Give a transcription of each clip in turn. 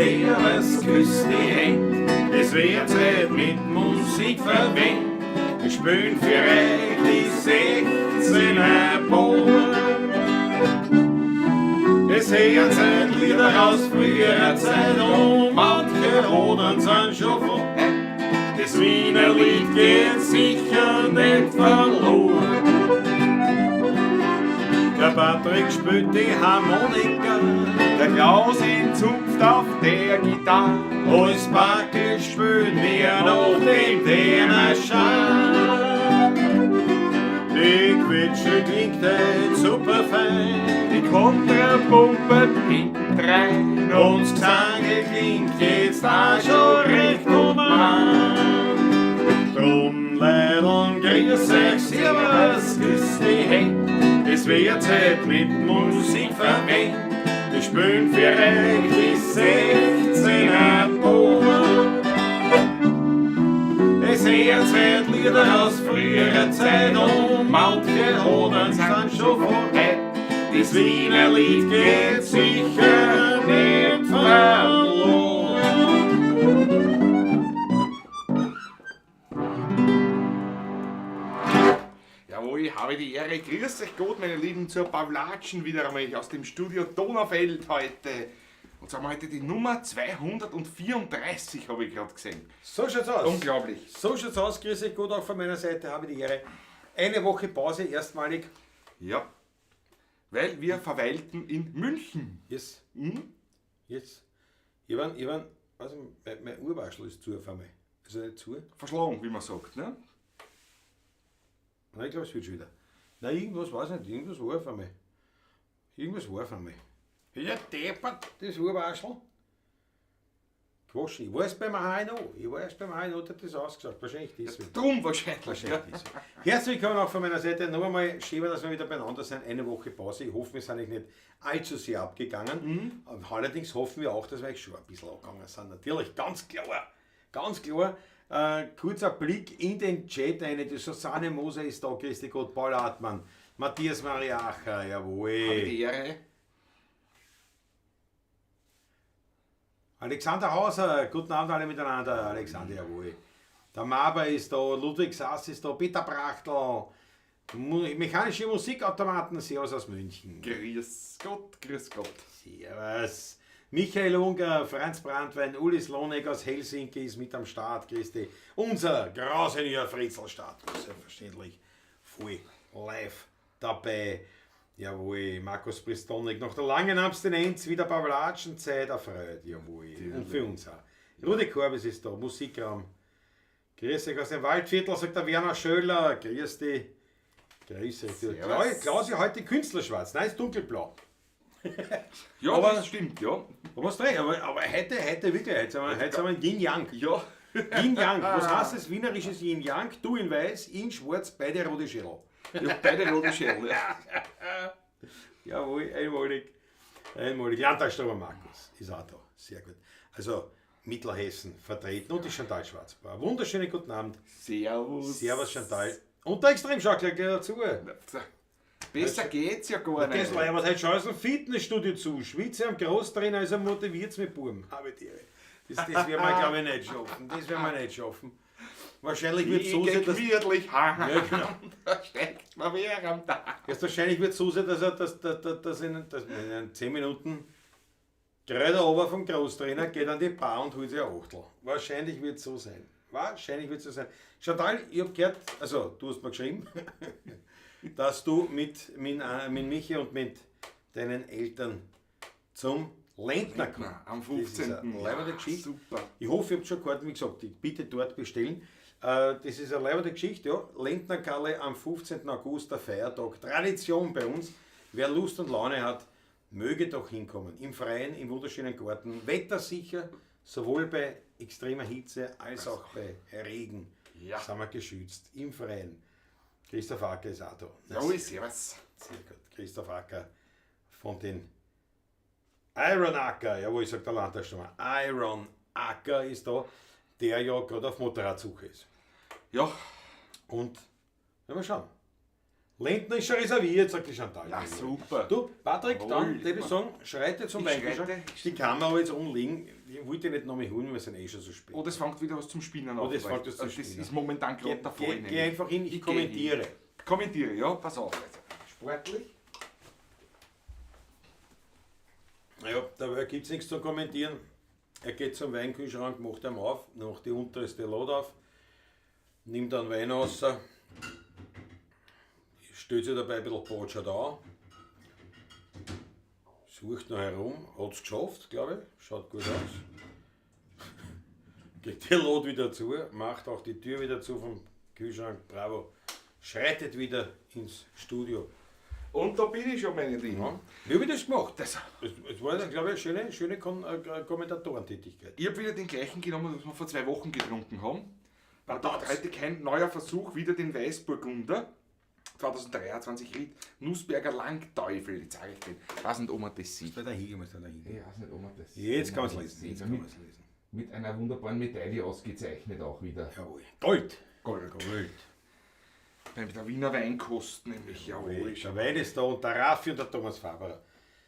Servus, küss die Händ. Es wird Zeit mit Musik verwöhnt. Wir spielen für euch die 16er Bohr. Es hören Zeit Lieder aus früherer Zeit und manche Odern sind schon vorbei. Das Wiener Lied geht sicher nicht verloren. Der Patrick spielt die Harmonika, Der Klaus in zupft auf der Gitarre. Als Backe spielen wir noch den Dänerschein. Die Quetsche klingt heut super fein, Die Kontrapumpe hintendrein. und das Gesange klingt jetzt auch schon recht human. Drum, Leideln, grüß euch, servus, küss die Händ. Es wird Zeit mit Musik verwöhnt. Wir spielen für euch die 16er Bohr. Es hören Zeit Lieder aus früherer Zeit und manche Odern sind schon vorbei. Das Wiener Lied geht sicher nicht verloren. Jawohl, habe die Ehre. Grüß euch Gott, meine Lieben, zur Pavlatschen wieder einmal aus dem Studio Donaufeld heute. Und zwar haben wir heute die Nummer 234, habe ich gerade gesehen. So schaut's aus. Unglaublich. So schaut's aus. Grüß euch gut, auch von meiner Seite habe ich die Ehre. Eine Woche Pause erstmalig. Ja. Weil wir verweilten in München. Yes. Hm? Yes. Ich war, weiß nicht, mein Urwaschel ist zu auf einmal. Also nicht zu. Verschlagen, wie man sagt, ne? Nein, ich glaube, es wird schon wieder. Nein, irgendwas weiß ich nicht. Irgendwas war auf einmal. Irgendwas war auf einmal. Ja, deppert, das Urwaschel. Gewaschen. Ich weiß beim HNO. Ich weiß beim HNO, hat das ausgesagt. Wahrscheinlich deswegen. Drum wahrscheinlich. Wahrscheinlich deswegen. Herzlich willkommen auch von meiner Seite. Noch einmal schön, dass wir wieder beieinander sind. Eine Woche Pause. Ich hoffe, wir sind euch nicht allzu sehr abgegangen. Allerdings hoffen wir auch, dass wir euch schon ein bisschen abgegangen sind. Natürlich, ganz klar. Ganz klar. Kurzer Blick in den Chat rein. Die Susanne Moser ist da, Christi Gott, Paul Hartmann, Matthias Mariacher, jawohl. Habe die Ehre. Alexander Hauser, guten Abend alle miteinander. Alexander, jawohl. Der Maber ist da, Ludwig Sass ist da, Peter Brachtl, mechanische Musikautomaten, Servus aus München. Grüß Gott, grüß Gott. Servus. Michael Unger, Franz Brandwein, Uli Slonek aus Helsinki ist mit am Start, Christi. Unser grauseniger Fritzelstart, selbstverständlich voll live dabei. Jawohl, Markus Pristonik, nach der langen Abstinenz wieder Pavlatschenzeit erfreut, jawohl. Und für uns auch. Rudi Korbis ist da, Musikraum. Grüß euch aus dem Waldviertel, sagt der Werner Schöller. Grüß dich. Grüß euch. Servus. Klausi, heute Künstlerschwarz. Nein, ist dunkelblau. Ja, Aber- das stimmt, ja. Aber hast recht, aber heute wirklich, heute sind wir ein Yin-Yang. Ja. Yin-Yang, was heißt das? Wienerisches Yin-Yang, du in weiß, in schwarz, beide rote Schädel. Ja, beide rote Schädel, ja. Jawohl, einmalig. Einmalig. Landtagsstürmer Markus ist auch da. Sehr gut. Also Mittelhessen vertreten und die Chantal Schwarzbauer. Wunderschönen guten Abend. Servus. Servus Chantal. Und der Extremschaukler gleich dazu. Besser geht's ja gar Das nicht. war ja was heute schon aus dem Fitnessstudio zu. Schwitze am Großtrainer ist er motiviert mit Buben. Habe die Ehre. Das werden wir, glaube ich, nicht schaffen. Das werden wir nicht schaffen. Wahrscheinlich wird es so sein, dass, gemütlich, ha. Ja, genau. Da steckt man wer am Tag. Erst wahrscheinlich wird es so sein, dass er dass in 10 Minuten gerade runter vom Großtrainer geht an die Bar und holt sich ein Achtel. Wahrscheinlich wird es so sein. Wahrscheinlich wird es so sein. Chantal, ich hab gehört, also du hast mir geschrieben, dass du mit Michi und mit deinen Eltern zum Lendner kommst. Am Das ist eine 15. leibende Ja, Geschichte. super. Ich hoffe, ihr habt schon Karten, wie gesagt, ich bitte dort bestellen. Das ist eine leibende Geschichte, ja. Lendnergalle am 15. August, der Feiertag. Tradition bei uns. Wer Lust und Laune hat, möge doch hinkommen. Im Freien, im wunderschönen Garten. Wettersicher, sowohl bei extremer Hitze als auch bei Regen. Ja. Sind wir geschützt. Im Freien. Christoph Acker ist auch da. Jawohl, servus. Sehr gut. Christoph Acker von den Iron Acker, jawohl, sagt der Landtagsstürmer. Iron Acker ist da, der ja gerade auf Motorradsuche ist. Ja, Und, ja, mal schauen. Lendner ist schon reserviert, sagt die Chantal. Ja, super. Du, Patrick, Jawohl. dann würde ich sagen, schreite zum Ich Weinkühlschrank. schreite. Die Kamera aber jetzt umlegen. Ich wollte nicht noch mal holen, wir sind eh schon so spät. Oh, das fängt wieder was zum Spinnen an. Oh, das fängt was zum Das Spinnen ist momentan gerade Geh, der Fall. geh, nämlich. geh einfach hin, ich geh kommentiere. hin. Kommentiere, ja, pass auf. Also, sportlich. Ja, dabei gibt es nichts zu kommentieren. Er geht zum Weinkühlschrank, macht ihn auf, macht die unterste Lade auf, nimmt einen Wein raus, stellt sich dabei ein bisschen Botschert an, sucht noch herum, hat es geschafft, glaube ich, schaut gut aus. Geht die Lade wieder zu, macht auch die Tür wieder zu vom Kühlschrank, bravo, schreitet wieder ins Studio. Und da bin ich schon, meine Lieben. Ja. Wie habe ich das gemacht? Das, Es war dann, glaube ich, eine schöne, schöne Kommentatorentätigkeit. ich habe wieder den gleichen genommen, was wir vor 2 Wochen getrunken haben. War doch heute kein neuer Versuch, wieder den Weißburgunder. 2023 Ried Nussberger Langteufel, jetzt sage ich den. Ich weiß nicht, ob man das sieht. Da hingehen, muss da hingehen. Ich weiß nicht, ob man das Jetzt kann man es ob lesen. sieht. Jetzt kann man es lesen. Mit einer wunderbaren Medaille ausgezeichnet auch wieder. Jawohl. Gold. Gold. Gold. Bei der Wiener Weinkost nämlich, jawohl. Der Wein ist da und der Raffi und der Thomas Faber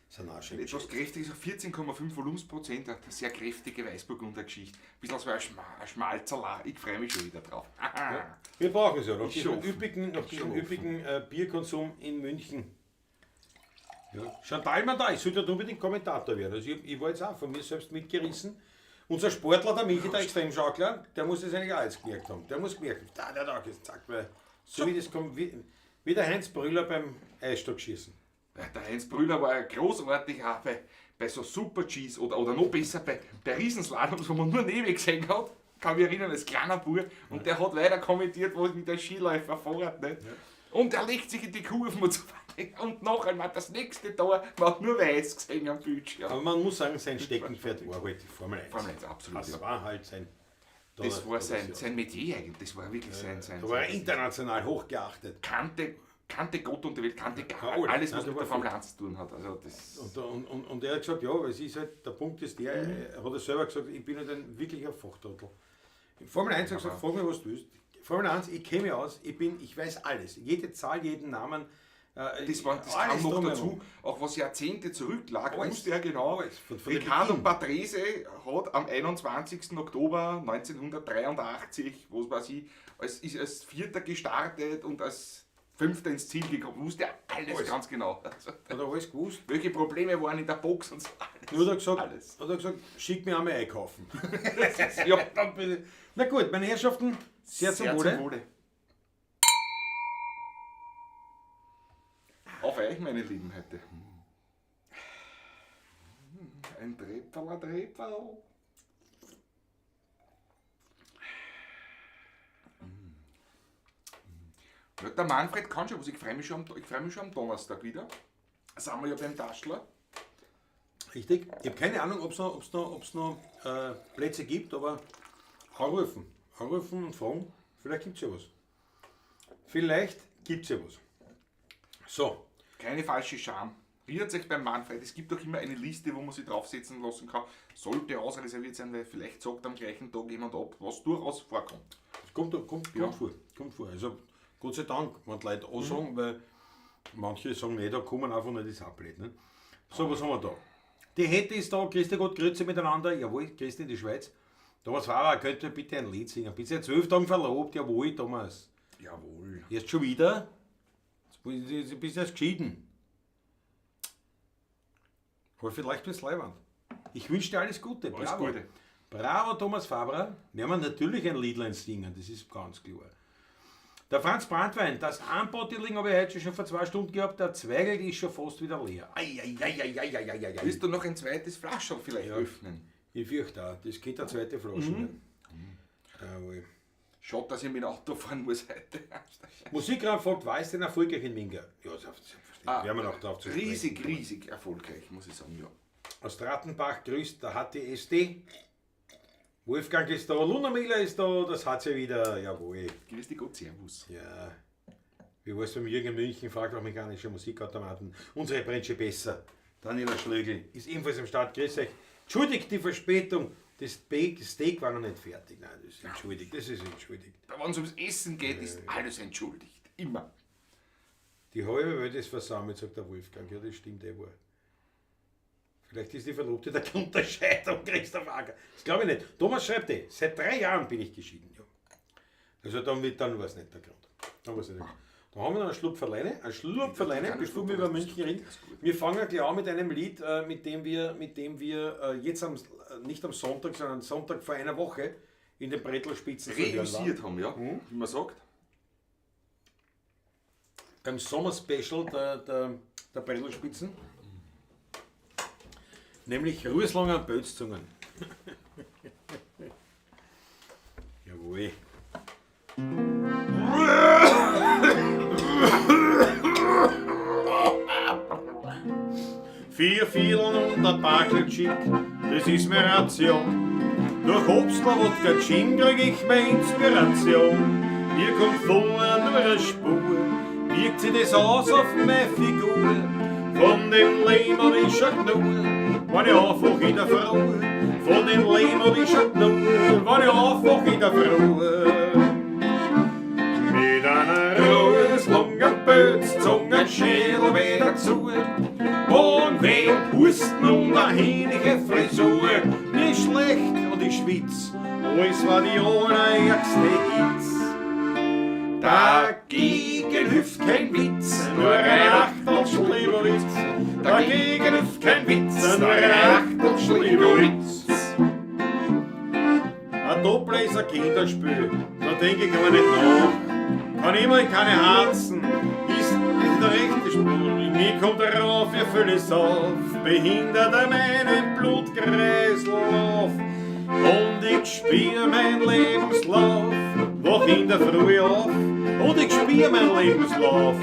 sind auch schön. Etwas kräftig, 14,5 Volumensprozent, eine sehr kräftige Weißburgunder-Geschichte. Ein bisschen so ein Schmalzerla, ich freue mich schon wieder drauf. Ja. Wir brauchen es ja, nach Ist diesem schon offen. üppigen, nach Ist diesem schon üppigen Bierkonsum in München. Ja. Chantal Mandai, ich sollte unbedingt Kommentator werden. Also ich war jetzt auch von mir selbst mitgerissen. Unser Sportler, der Michi, der Extremschaukler, der muss das eigentlich auch jetzt gemerkt haben. Der muss gemerkt haben, da, zack, weil so wie das kommt, wie der Heinz Brüller beim Eisstockschießen. Ja, der Heinz Brüller war ja großartig auch bei so Super Gs oder noch besser bei Riesenslaloms, wo man nur Nebel gesehen hat. Kann mich erinnern, als kleiner Bub. Und der hat weiter kommentiert, wo mit der Skiläufer fährt. Nicht? Ja. Und er legt sich in die Kurven und so weiter. Und noch einmal das nächste Tor, man hat nur weiß gesehen am Bildschirm. Aber man muss sagen, sein Steckenpferd war halt die Formel 1. Formel 1, absolut. Das ja. war halt sein. Das war sein Metier eigentlich, das war wirklich sein. Da war er international hochgeachtet. Kannte Gott und die Welt, kannte gar alles, was mit der Formel 1 zu tun hat. Also das und er hat gesagt, ja, es ist halt, der Punkt ist der, er hat er selber gesagt, ich bin halt ein wirklicher Fachtrottel. Formel 1 hat gesagt, frag mich, was du willst. Formel 1, ich kenne mich aus, ich weiß alles. Jede Zahl, jeden Namen. Das kam noch dazu, auch was Jahrzehnte zurücklag, wusste er genau. Von Riccardo Patrese hat am 21. Oktober 1983, was weiß ich, ist als Vierter gestartet und als Fünfter ins Ziel gekommen. Wusste er alles ganz genau. Also, hat er alles gewusst. Welche Probleme waren in der Box und so. Alles. Nur hat er gesagt, alles. Hat er gesagt, schick mir einmal einkaufen. Ja. Na gut, meine Herrschaften, sehr zum Wohle. Auf euch, meine Lieben, heute. Ein Trepperl, ein Trepperl. Ja, der Manfred kann schon was. Ich freue mich schon am Donnerstag wieder. Sind wir ja beim Taschler. Richtig. Ich habe keine Ahnung, ob es noch Plätze gibt, aber anrufen. Anrufen und fragen. Vielleicht gibt es ja was. Vielleicht gibt es ja was. So. Keine falsche Scham. Rührt sich beim Manfred. Es gibt auch immer eine Liste, wo man sich draufsetzen lassen kann. Sollte ausreserviert sein, weil vielleicht sagt am gleichen Tag jemand ab, was durchaus vorkommt. Es kommt vor. Kommt vor. Also, Gott sei Dank, wenn die Leute auch sagen, weil manche sagen, nee, da kommen einfach nicht, das ist auch blöd. Ne? So, was haben wir da? Die Hette ist da, Christi Gott, Grüße miteinander, jawohl, Christi in die Schweiz. Thomas Faber, könnt ihr bitte ein Lied singen? Bin seit 12 Tagen verlobt, jawohl, Thomas. Jawohl. Erst schon wieder? Jetzt bist du erst geschieden. Aber vielleicht bist du Leiwand. Ich wünsche dir alles Gute. Alles Bravo. Gute. Bravo, Thomas Faber. Werden wir natürlich ein Liedlein singen, das ist ganz klar. Der Franz Brandwein, das Anbottling habe ich heute schon vor 2 Stunden gehabt, der Zweigel ist schon fast wieder leer. Ei, ei, ei, ei, ei, ei, ei, ei. Willst du noch ein zweites Flascherl vielleicht öffnen? Ich fürchte auch, das geht eine zweite Flasche. Mhm. Jawohl. Schade, dass ich mit dem Auto fahren muss heute. Musikraum fragt, war es denn erfolgreich in Minga? Ja, selbstverständlich. Werden wir noch drauf zu sprechen. Riesig, riesig erfolgreich, muss ich sagen, ja. Aus Trattenbach grüßt der HTSD. Wolfgang ist da, Luna Miller ist da, das hat sie wieder, jawohl. Grüß dich Gott, servus. Ja, wie war's beim Jürgen in München, fragt auch mechanische Musikautomaten. Unsere Brensche besser. Daniela Schlögl ist ebenfalls am Start, grüß euch. Entschuldigt die Verspätung, das Steak war noch nicht fertig. Nein, das ist entschuldigt, das ist entschuldigt. Da, wenn es ums Essen geht, ist alles entschuldigt. Immer. Die halbe Welt ist versammelt, sagt der Wolfgang. Ja, das stimmt eh wohl. Vielleicht ist die Verlobte der Grund der Scheidung, Christoph Acker. Das glaube ich nicht. Thomas schreibt eh, seit 3 Jahren bin ich geschieden. Ja. Also dann war es nicht der Grund. Dann war's nicht der Grund. Da haben wir noch einen Schlupferleine, bevor wir über München reden. Wir fangen gleich an mit einem Lied, mit dem wir jetzt nicht am Sonntag, sondern Sonntag vor einer Woche in den Brettl-Spitzen reüssiert haben, ja, wie man sagt. Beim Sommerspecial der Brettl-Spitzen. Nämlich Rußlanger und Bölzzungen. Jawohl. Vier Vierteln und ein Backelchick, das ist meine Ration. Durch Obstler, Wodka, Gin krieg ich meine Inspiration. Mir kommt vor nur eine Spur, wirkt sich das aus auf meine Figur. Von dem Leben hab ich schon genug, wenn ich aufwach in der Früh. Von dem Leben hab ich schon genug, wenn ich aufwach in der Früh. Mit einer Rußlungen, Bötszungen, Schädel wieder zu. Magenweh und Husten und eine hähnliche Frisur. Mir ist schlecht und ich schwitz, alles war die allerärgste Hitz. Dagegen hilft kein Witz, nur ein Achtel Schlibowitz. Dagegen hilft kein Witz, nur ein Achtel Schlibowitz. Ein Doppler ist ein Kinderspiel, da denk ich aber nicht nach. Kann immer in keine Harzen, ist in der rechte Spur. Mir kommt rauf, ihr Fülles auf, behindert er meinen Blutkreislauf. Und ich spür mein Lebenslauf, wach in der Früh auf. Und ich spür mein Lebenslauf,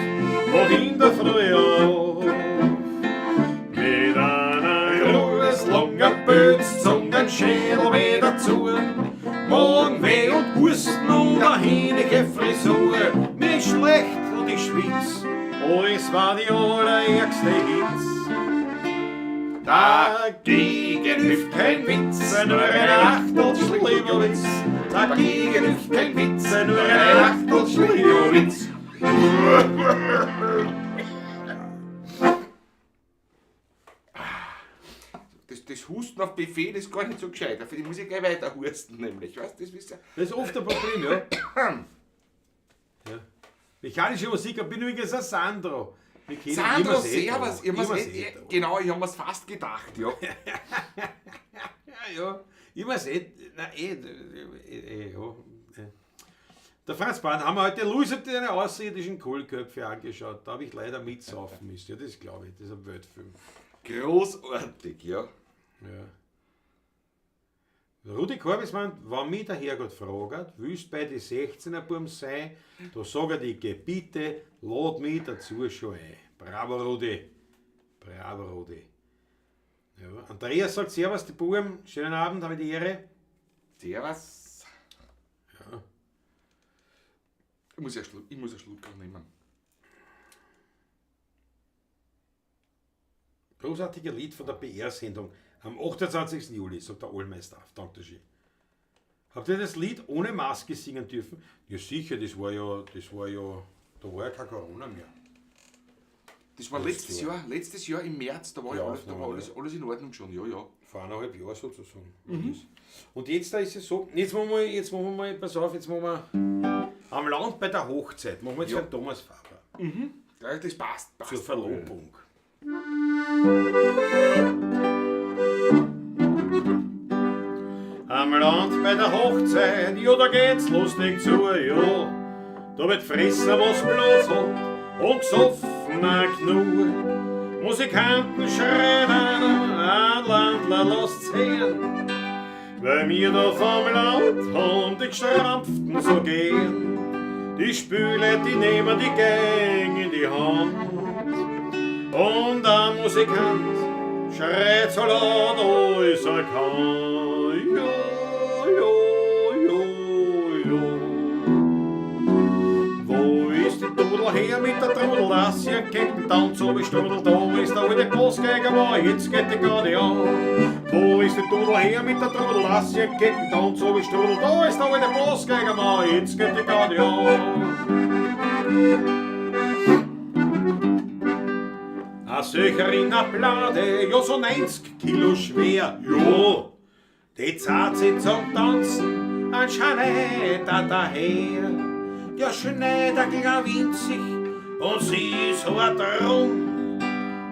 wach in der Früh auf. Mit einer Rußlungen, Bötszungen, Schädel weh dazu. Magenweh und Husten und eine hähnliche Frisur. Mir ist schlecht und ich schwitz, alles war die allerärgste Hitz. Dagegen hilft kein Witz, nur ein Achtel Schlibowitz. Dagegen hilft kein Witz, nur ein Achtel Schlibowitz. Das Husten auf Befehl ist gar nicht so gescheit. Dafür muss ich gleich weiter husten, nämlich. Weißt, das ist ja das ist oft ein Problem, ja. Ja. Mechanische Musik, bin übrigens ein Sandro. Sandro, servus. Genau, ich habe mir's fast gedacht, ja. Ja, ja. Ich weiß eh, nein, ja. Der Franz Bahn haben wir heute Luis hat eine außerirdischen Kohlköpfe angeschaut. Da habe ich leider mitsaufen müssen. Ja, das glaube ich, das ist ein Weltfilm. Großartig, ja. Ja. Rudi Korbismann, wenn mich der Herrgott fragt, willst bei die 16er Buben sein, da sag ich die Gebiete, lad mich dazu schon ein. Bravo Rudi. Bravo Rudi. Ja. Andreas sagt Servus, die Buben, schönen Abend, habe ich die Ehre. Servus. Ja. Ich muss einen Schluck nehmen. Großartiger Lied von der BR-Sendung am 28. Juli, sagt der Allmeister. Dankeschön. Habt ihr das Lied ohne Maske singen dürfen? Ja sicher, das war ja, da war ja kein Corona mehr. Das war letztes Jahr im März, da war ja alles in Ordnung schon, ja, ja. Vor 1,5 Jahren sozusagen. Mhm. Und jetzt da ist es so, jetzt machen wir mal, pass auf, jetzt machen wir am Land bei der Hochzeit, machen wir jetzt ja. Thomas Faber. Mhm. Ja, das passt. Zur Verlobung. Am Land bei der Hochzeit, ja, da geht's lustig zu, ja. Da wird fressen, was bloß hat, und gesoffen auch genug. Musikanten schreien, ein Landler lasst's hören, weil mir da vom Land und die Gstrampften so gehen. Die Spüle, die nehmen die Gang in die Hand. Und ein Musikant schreit so laut, alles er kann. Jo, jo, jo, jo. Wo ist die Dudel her mit der Trudel, dass ihr kennt, Tanz so wie Strudel, da ist der alte Bossgeiger, war, jetzt geht die Garde an. Wo ist die Dudel her mit der Trudel, dass ihr kennt, Tanz so wie Strudel, da ist der alte Bossgeiger, war, jetzt geht die Garde an. A Söcherin a Plade, ja so 90 Kilo schwer, ja. Die zahlt sie zum Tanzen, ein Schneider daher. Der Schneider ging winzig und sie so a drum.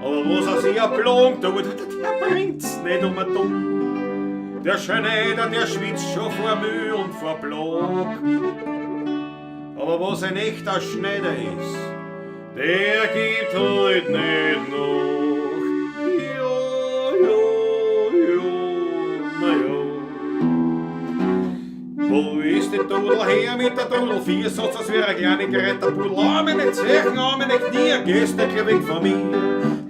Aber was er sich erplagt tut, der bringt's nicht um a dumm. Der Schneider, der schwitzt schon vor Mühe und vor Plag. Aber was ein echter Schneider ist, der gibt heut nicht nach. Ja, ja, ja, na ja. Wo ist die Dudel her mit der Dudel? Vier Satz, als wäre ein kleine geretter Pudel. Arme nicht Zechen, arme nicht Knie, gehst nicht gleich weg von mir.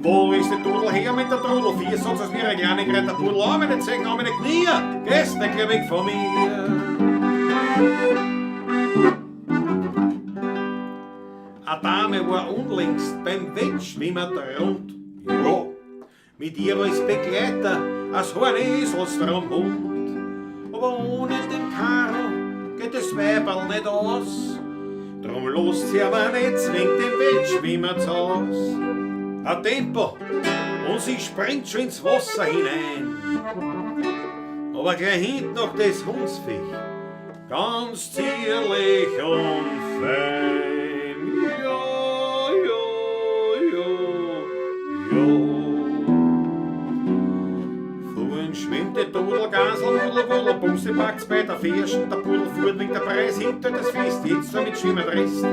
Wo ist die Dudel her mit der Dudel? Vier Satz, als wäre ein kleine geretter Pudel. Arme nicht Zechen, arme nicht Knie, gehst nicht gleich weg von mir. Eine Dame war unlängst beim Wettschwimmer drunter. Ja, mit ihr als Begleiter, als Hornesels drum Hund. Aber ohne den Karl geht das Weiberl nicht aus. Drum lässt sie aber nicht zwingt den Wettschwimmer zu Haus. Ein Tempo und sie springt schon ins Wasser hinein. Aber gleich hinten noch das Hundsviech, ganz zierlich und fein. Ja, ja, ja, ja. Vorn schwimmt die Dudel, Gansel, Nudel, Wudel, Bumse packt's bei der Fierschen, der Pudel fuhrt wegen der Preis hinter das Fest, jetzt damit schwimmen Rest.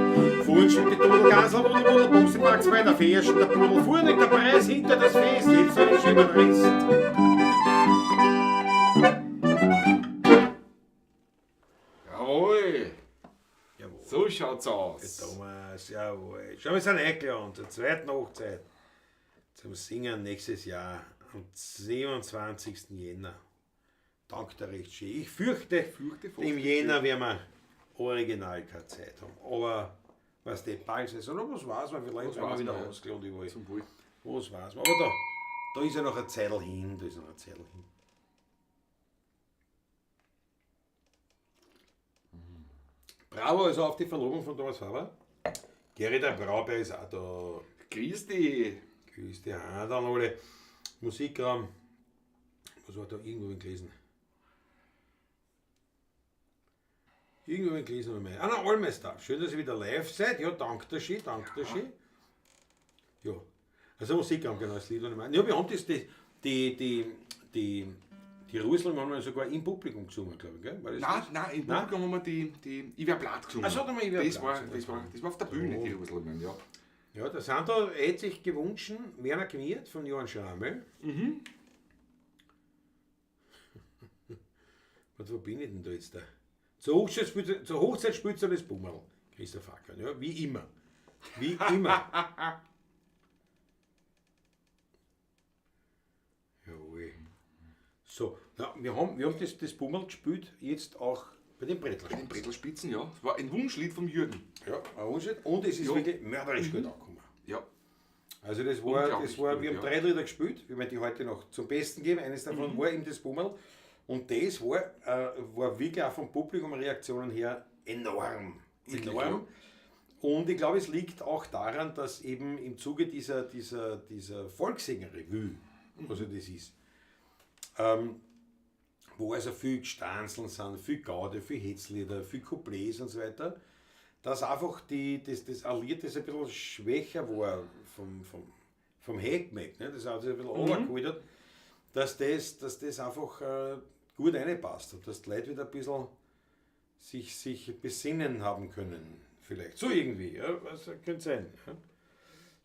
Vorn schwimmt die Dudel, Gansel, Nudel, Wudel, Bumse packt's bei der Fierschen, der Pudel fuhrt wegen der Preis hinter das Fest, jetzt damit schwimmen Rest. Jawohl, Jawohl. so schaut's aus. Thomas, jawohl. Schau, wir sind eingeladen zur zweiten Hochzeit. Zum Singen nächstes Jahr am 27. Jänner. Dank der recht schön. Ich fürchte, Fürchte fast. im Jänner werden wir original keine Zeit haben. Aber was die Ballsaison, oder was weiß man, vielleicht Was werden wir weiß wieder man, ja. ausgeladen überall. Zum Wohl. Was weiß man. Aber da ist ja noch ein Zeitl hin, da ist noch ein Zeitl hin. Bravo, also auf die Verlobung von Thomas Faber. Gerrit der Brauber ist auch da. Grüß dich. Grüß dich auch dann alle. Musikraum. Was war da irgendwo gelesen? Irgendwo gelesen habe ich mal. Ah, nein, Allmeister. Schön, dass ihr wieder live seid. Ja, danke dir schön, danke dir schön. Ja. Also Musikraum, genau, das Lied. Und ich meine. Ja, wir haben das, die Ruslung haben wir sogar im Publikum gesungen, glaube ich, gell? War das Nein, das? nein, im Nein? Publikum haben wir die Ich wär blatt gesungen. Ach so, da haben wir Ich wär das blatt war, gesungen. das war auf der Bühne, die Ruslungen, ja. Ja, der Sandro hätte sich gewünscht, Werner Gmiert von Johann Schrammel. Mhm. Was, wo bin ich denn da jetzt da? Zur Hochzeit spielt er das Bummerl, Christoph Acker, ja, wie immer. Wie immer. Jawohl. So, na, wir haben das Bummerl gespielt, jetzt auch bei den Bei den Brettlerspitzen. Brettlerspitzen, ja. Das war ein Wunschlied vom Jürgen. Ja, ein Wunschlied. Und es ist Ja. wirklich mörderisch gut angekommen. Ja. Also das war, Unglaublich das war, gut, wir haben ja. 3 Lieder gespielt, wir werden die heute noch zum Besten geben. Eines davon war eben das Bummerl. Und das war wirklich auch vom Publikum Reaktionen her enorm. Wirklich, Enorm. Und ich glaube, es liegt auch daran, dass eben im Zuge dieser Volkssänger-Revue, was ja das ist, wo also viel Gstanzeln sind, viel Gaude, viel Hetzlieder, viel Couplets und so weiter, dass einfach das Allierte das ein bisschen schwächer war vom Heckmeck, ne? Das auch ein bisschen runtergeholt hat, dass das einfach gut reinpasst hat, dass die Leute wieder ein bisschen sich besinnen haben können, vielleicht. So irgendwie, ja, was könnte sein. Ja?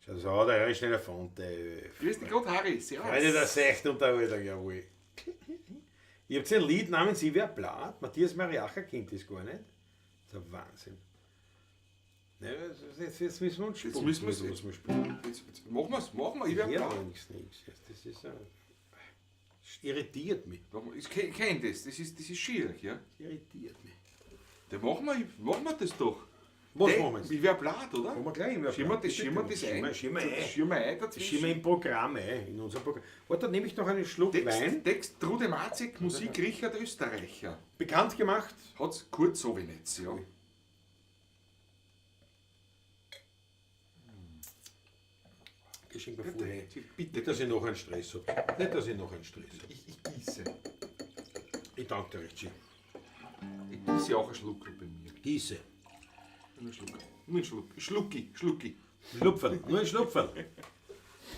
Schau, so, der Harry schnell davon. Grüß dich Gott, Harry. Servus. Freunde der Secht und der Alter, jawohl. Ihr habt ein Lied namens Ich wär blatt. Matthias Mariacher kennt das gar nicht. Das ist ein Wahnsinn. Ne, jetzt müssen wir uns Jetzt spielen. müssen wir's- Jetzt müssen wir spielen. Jetzt machen wir's, machen wir. Ich wär Ja, blatt. nichts, nichts. Das ist, das irritiert mich. Machen wir. Ich kenn das. Das ist schier, ja. Das irritiert mich. Dann machen wir das doch. Was machen wir jetzt? Ich wär blatt, oder? Machen wir gleich, ich wär Schirmen blatt. das, schirmen das ein. Schirmen ein. Schirmen ein dazwischen. Schirmen im Programm ein, in unserem Programm. Warte, dann nehme ich noch einen Schluck Text, Wein. Text Trude Matzek, Musik Richard Österreicher. Bekannt gemacht. Hat's Kurt Sowinetz, ja. Ich schenke mir vorher. Bitte. Nicht, dass ich noch einen Stress habe. Nicht, dass ich noch einen Stress habe. Ich gieße. Ich danke dir recht schön. Ich gieße auch einen Schluck bei mir. Gieße. Nur einen Schluck. Nur einen Schluck. Schlucki, Schlucki. Schlupferl, nur ein Schlupferl.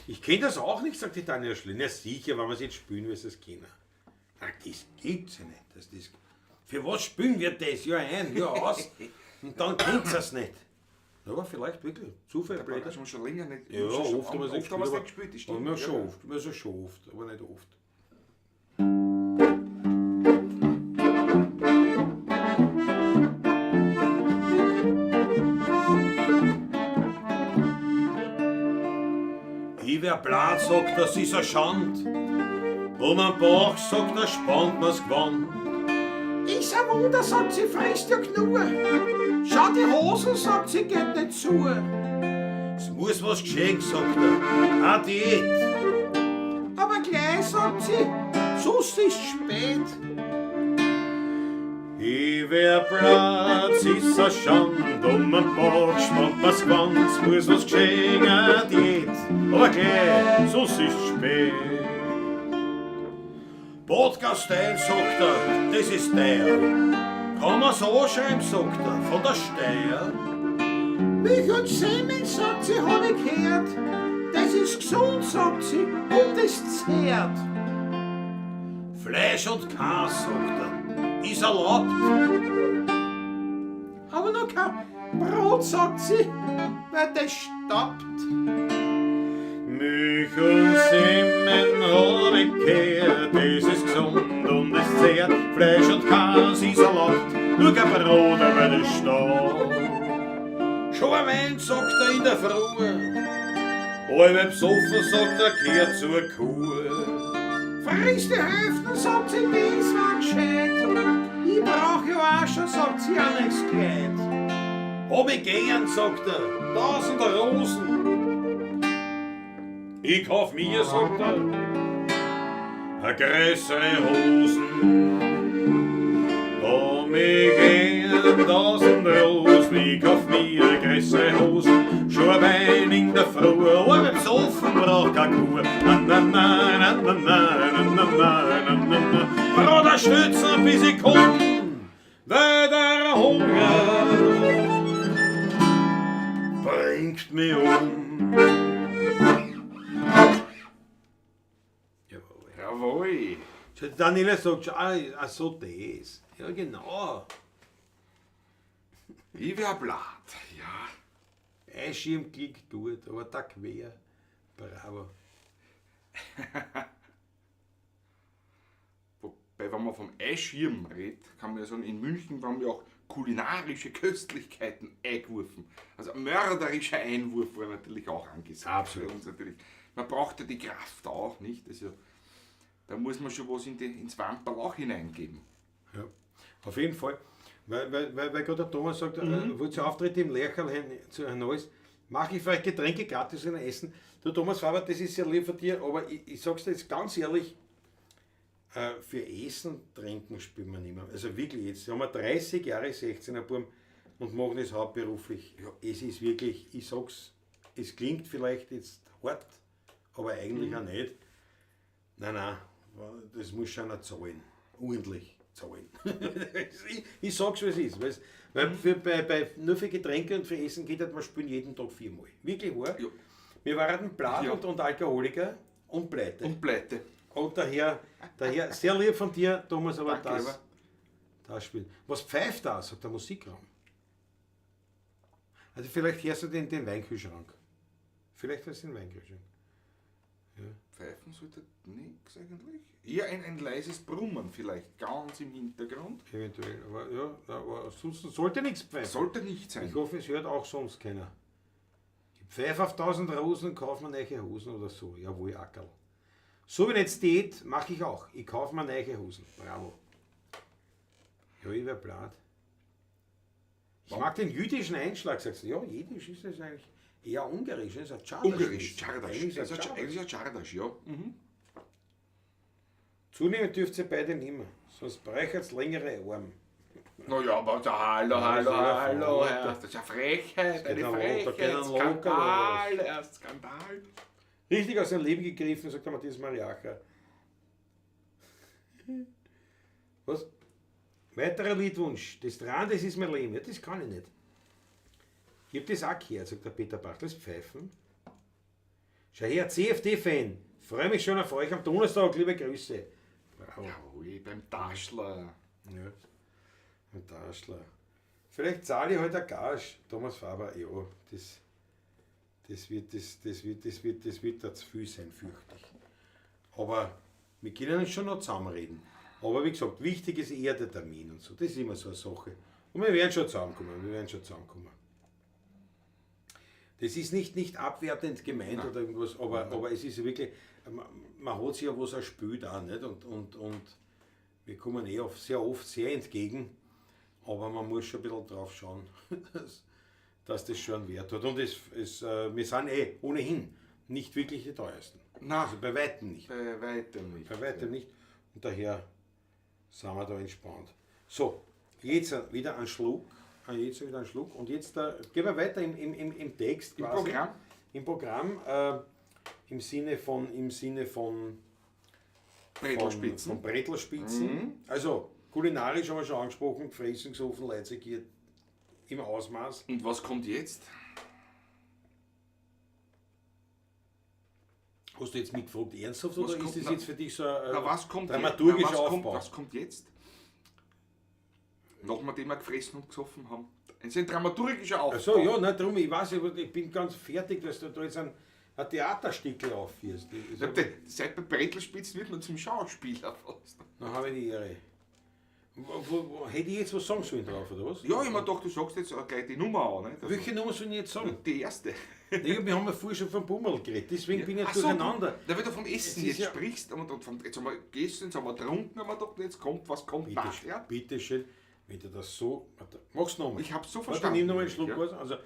Ich kenne das auch nicht, sagt die Tanja Schlimm. Na sicher, wenn wir es jetzt spielen, wirst du es kennen. Na, das gibt's ja nicht. Das, für was spielen wir das? Ja ein, ja aus. Und dann kennt es nicht. Aber vielleicht wirklich. Zufall, Da blöd. haben wir schon länger nicht. Ja, schon, oft haben wir es nicht oft haben wir's gespielt. nicht gespielt, das Aber stimmt. wir schon Ja. oft, also schon oft, aber nicht oft. Ich wär blatt, sagt, das ist a Schand. Um am Bauch, sagt er, spannt man's Gewand. Ist ein Wunder, sagt sie, frisst ja genug. Schau, die Hosen, sagt sie, geht nicht zu. Es muss was geschehen, sagt er. A Diät. Aber gleich, sagt sie, sonst ist spät. Ich wär Platz, ist a Schand, um am Bauch spannt man's Gewand, es muss was geschehen, a Diät. Aber gleich, sonst ist spät. Bad Gastein, sagt er, das ist teuer. Kann man's anschreiben, sagt er, von der Steyr. Milch und Semmeln, sagt sie, hab ich gehört. Das ist gesund, sagt sie, und es zehrt. Fleisch und Käse, sagt er, ist erlaubt. Aber noch kein Brot, sagt sie, weil das staubt. Milch und Semmeln hab ich gehört, das ist gesund und es zehrt. Fleisch und Käse ist erlaubt, nur kein Brot, aber das staubt. Schon ein Wein, sagt er, in der Früh. Halb besoffen, sagt er, kehrt zur Kuh. Friss die Hälfte, sagt sie, das war gescheit. Ich brauch ja auch schon, sagt sie, ein neues Kleid. Hab ich gern, sagt er, 1000 Rosen. Ich kauf mir, sagt er, a größere Hosen. Hab ich gern 1000 Rosen, ich kauf mir a größere Hosen. Schon ein Wein in der Früh, aber besoffen brauch keine Kuh. Na, na, na, na, na, na, na, na, na, na, na. Bruder, stützen, bis ich komm, weil der Hunger bringt mich um. Jawohl. Jawohl. Daniela sagt schon, ah, so das. Ja, genau. Ich wär blatt, ja. Eischirm klingt gut, aber da quer. Bravo. Wobei, wenn man vom Eischirm redet, kann man ja sagen, in München waren ja auch kulinarische Köstlichkeiten eingeworfen. Also ein mörderischer Einwurf war natürlich auch angesagt. Absolut. Für uns natürlich. Man braucht ja die Kraft auch, nicht? Also, da muss man schon was ins Wamperl auch hineingeben. Ja, auf jeden Fall. Weil gerade der Thomas sagt, wollt ihr Auftritte im Lercherl zu Hernals, mache ich vielleicht Getränke gratis und Essen. Du Thomas Faber, das ist sehr lieb von dir, aber ich sag's dir jetzt ganz ehrlich, für Essen, Trinken spielen wir nicht mehr. Also wirklich, jetzt haben wir 30 Jahre 16er Burm und machen das hauptberuflich. Ja. Es ist wirklich, ich sag's, es klingt vielleicht jetzt hart, aber eigentlich auch nicht. Nein, nein, das muss schon auch zahlen. Ordentlich zahlen. Ich sag's, wie es ist. Weil nur für Getränke und für Essen geht halt, wir spielen jeden Tag 4-mal. Wirklich wahr? Ja. Wir waren Blatt Ja. und Alkoholiker und pleite. Und pleite. Und daher, sehr lieb von dir, Thomas, aber Danke, lieber. das spielt. Was pfeift da, sagt der Musikraum. Also vielleicht hörst du den Weinkühlschrank. Vielleicht hörst du den Weinkühlschrank. Ja. Pfeifen sollte nix eigentlich. Eher ein leises Brummen vielleicht, ganz im Hintergrund. Eventuell, aber ja, aber ansonsten sollte nichts pfeifen. Sollte nicht sein. Ich hoffe, es hört auch sonst keiner. Ich pfeife auf 1000 Rosen, kauf mir neue Hosen oder so. Jawohl, Ackerl. So wie jetzt geht, mache ich auch. Ich kaufe mir neue Hosen. Bravo. Ja, ich wär blad. Ich mag den jüdischen Einschlag, sagst du. Ja, jüdisch ist das eigentlich eher ungarisch. Das ist ein Czardasch. Ungarisch, Czardasch. Eigentlich ist Das ein ist Czardasch. eigentlich ein Czardasch, ja. Mhm. Zunehmen dürft ihr beide nicht mehr, sonst bräucht's längere Arme. Naja, aber da, hallo, Ja, das hallo, ist ja hallo, Frechheit. Herr. Das ist ja Frechheit, geht eine noch runter, Frechheit, geht noch locker, Skandal, erst Skandal. Richtig aus dem Leben gegriffen, sagt der Matthias Mariacher. Was? Weiterer Liedwunsch. Das Dran, das ist mein Leben. Ja, das kann ich nicht. Ich hab das auch gehört, sagt der Peter Bach. Das Pfeifen. Schau her, CFD-Fan. Freue mich schon auf euch am Donnerstag. Liebe Grüße. Bravo. Jawohl, beim Taschler. Ja. Ein Taschler. Vielleicht zahle ich heute halt eine Gage. Thomas Faber, ja, das wird da zu viel sein, fürchte ich. Aber wir können uns schon noch zusammenreden. Aber wie gesagt, wichtig ist eher der Termin und so. Das ist immer so eine Sache. Und wir werden schon zusammenkommen. Wir werden schon zusammenkommen. Das ist nicht abwertend gemeint oder irgendwas, aber es ist wirklich, man hat sich ja was erspült auch, nicht? Und wir kommen eh auf, sehr oft sehr entgegen, aber man muss schon ein bisschen drauf schauen, dass das schon einen Wert hat. Und wir sind eh ohnehin nicht wirklich die teuersten. Nein. Also bei weitem nicht. Bei weitem nicht. Bei weitem nicht. Und daher sind wir da entspannt. So, jetzt wieder ein Schluck. Jetzt wieder ein Schluck. Und jetzt gehen wir weiter im Text. Im quasi. Programm? Im Programm, im Sinne von, im Sinne von Bretelspitzen. Von Bretelspitzen. Mhm. Also, kulinarisch haben wir schon angesprochen, gefressen, gesoffen, Leute im Ausmaß. Und was kommt jetzt? Hast du jetzt mitgefragt, ernsthaft, Was oder kommt ist das na- jetzt für dich so ein Na, was kommt dramaturgischer jetzt? Na, was kommt, Aufbau? was kommt jetzt? Nachdem wir gefressen und gesoffen haben. Es ist ein dramaturgischer Aufbau. Ach so, ja, nein, darum, ich weiß, ich bin ganz fertig, dass du da jetzt ein Theaterstickel aufführst. Ich hab seit bei Bretelspitzen wird man zum Schauspieler fast. Dann habe ich die Ehre. Hätte ich jetzt was sagen sollen drauf, oder was? Ja, ich hab mir gedacht, du sagst jetzt auch gleich die Nummer an. Nicht? Also, Welche Nummer soll ich jetzt sagen? Die erste. Nee, wir haben ja vorher schon vom Bummel geredet, deswegen bin ich Ach so, durcheinander. Du, weil du vom Essen Es ist jetzt ja- sprichst, und vom, jetzt haben wir gegessen, jetzt haben wir getrunken, haben wir gedacht, jetzt kommt, was kommt Bitte, nachher. bitte schön, wenn du das so. Warte, mach's nochmal. Ich hab's so Warte, verstanden. nimm nochmal einen Schluck Ja. was. Also,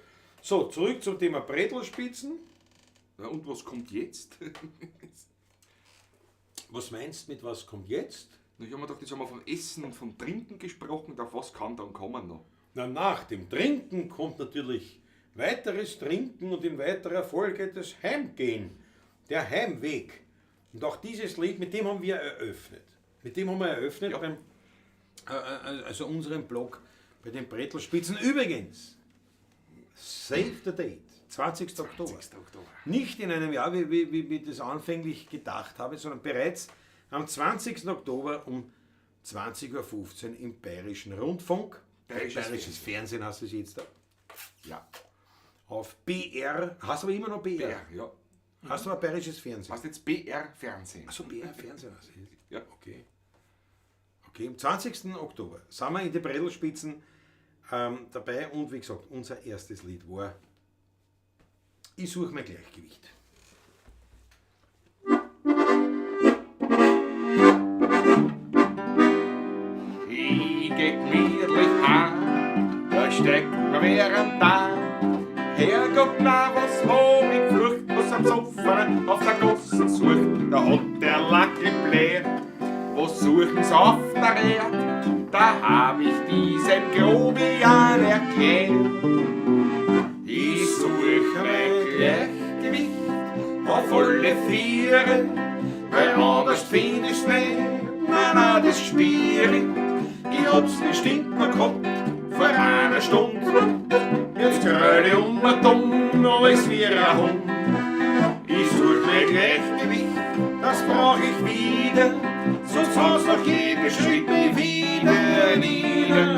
so, zurück zum Thema Bretelspitzen. Ja, und was kommt jetzt? Was meinst du mit was kommt jetzt? Na, Ich habe mir gedacht, jetzt haben wir vom Essen und vom Trinken gesprochen, und auf was kann dann kommen noch? Na, nach dem Trinken kommt natürlich weiteres Trinken und in weiterer Folge das Heimgehen, der Heimweg. Und auch dieses Lied, mit dem haben wir eröffnet. Mit dem haben wir eröffnet Ja. beim, also unseren Blog bei den Bretelspitzen. Übrigens, save the date, 20. Oktober. 20. Oktober. Nicht in einem Jahr, wie ich das anfänglich gedacht habe, sondern bereits am 20. Oktober um 20:15 Uhr im Bayerischen Rundfunk. Bayerisches Bayerisches Fernsehen heißt es jetzt da. Ja. Auf BR, hast du aber immer noch BR? BR, ja. Hast du aber Bayerisches Fernsehen? Heißt jetzt BR Fernsehen. Achso, BR Fernsehen heißt es jetzt. Ja. Okay. Okay, am 20. Oktober sind wir in die Bredelspitzen dabei und wie gesagt, unser erstes Lied war Ich suche mein Gleichgewicht. Ich geh gemütlich heim, da steckt mir wer am Tag. Herrgott, na, was hab ich geflucht, was am Sofa auf der Gossen sucht. Da hat der Lack gebläht, was suchen's auf der Erd? Da hab ich diesem Grobian erklärt. Ich suche mein Gleichgewicht auf alle Viere, weil anders find ich's nicht, nein, nein, das spür ich. Ich hab's bestimmt noch gehabt vor einer Stunde. Jetzt gröl ich um und um, alles wie ein Hund. Ich such mein Gleichgewicht, das brauch ich wieder, sonst haust noch jeden Schritt mich wieder nieder.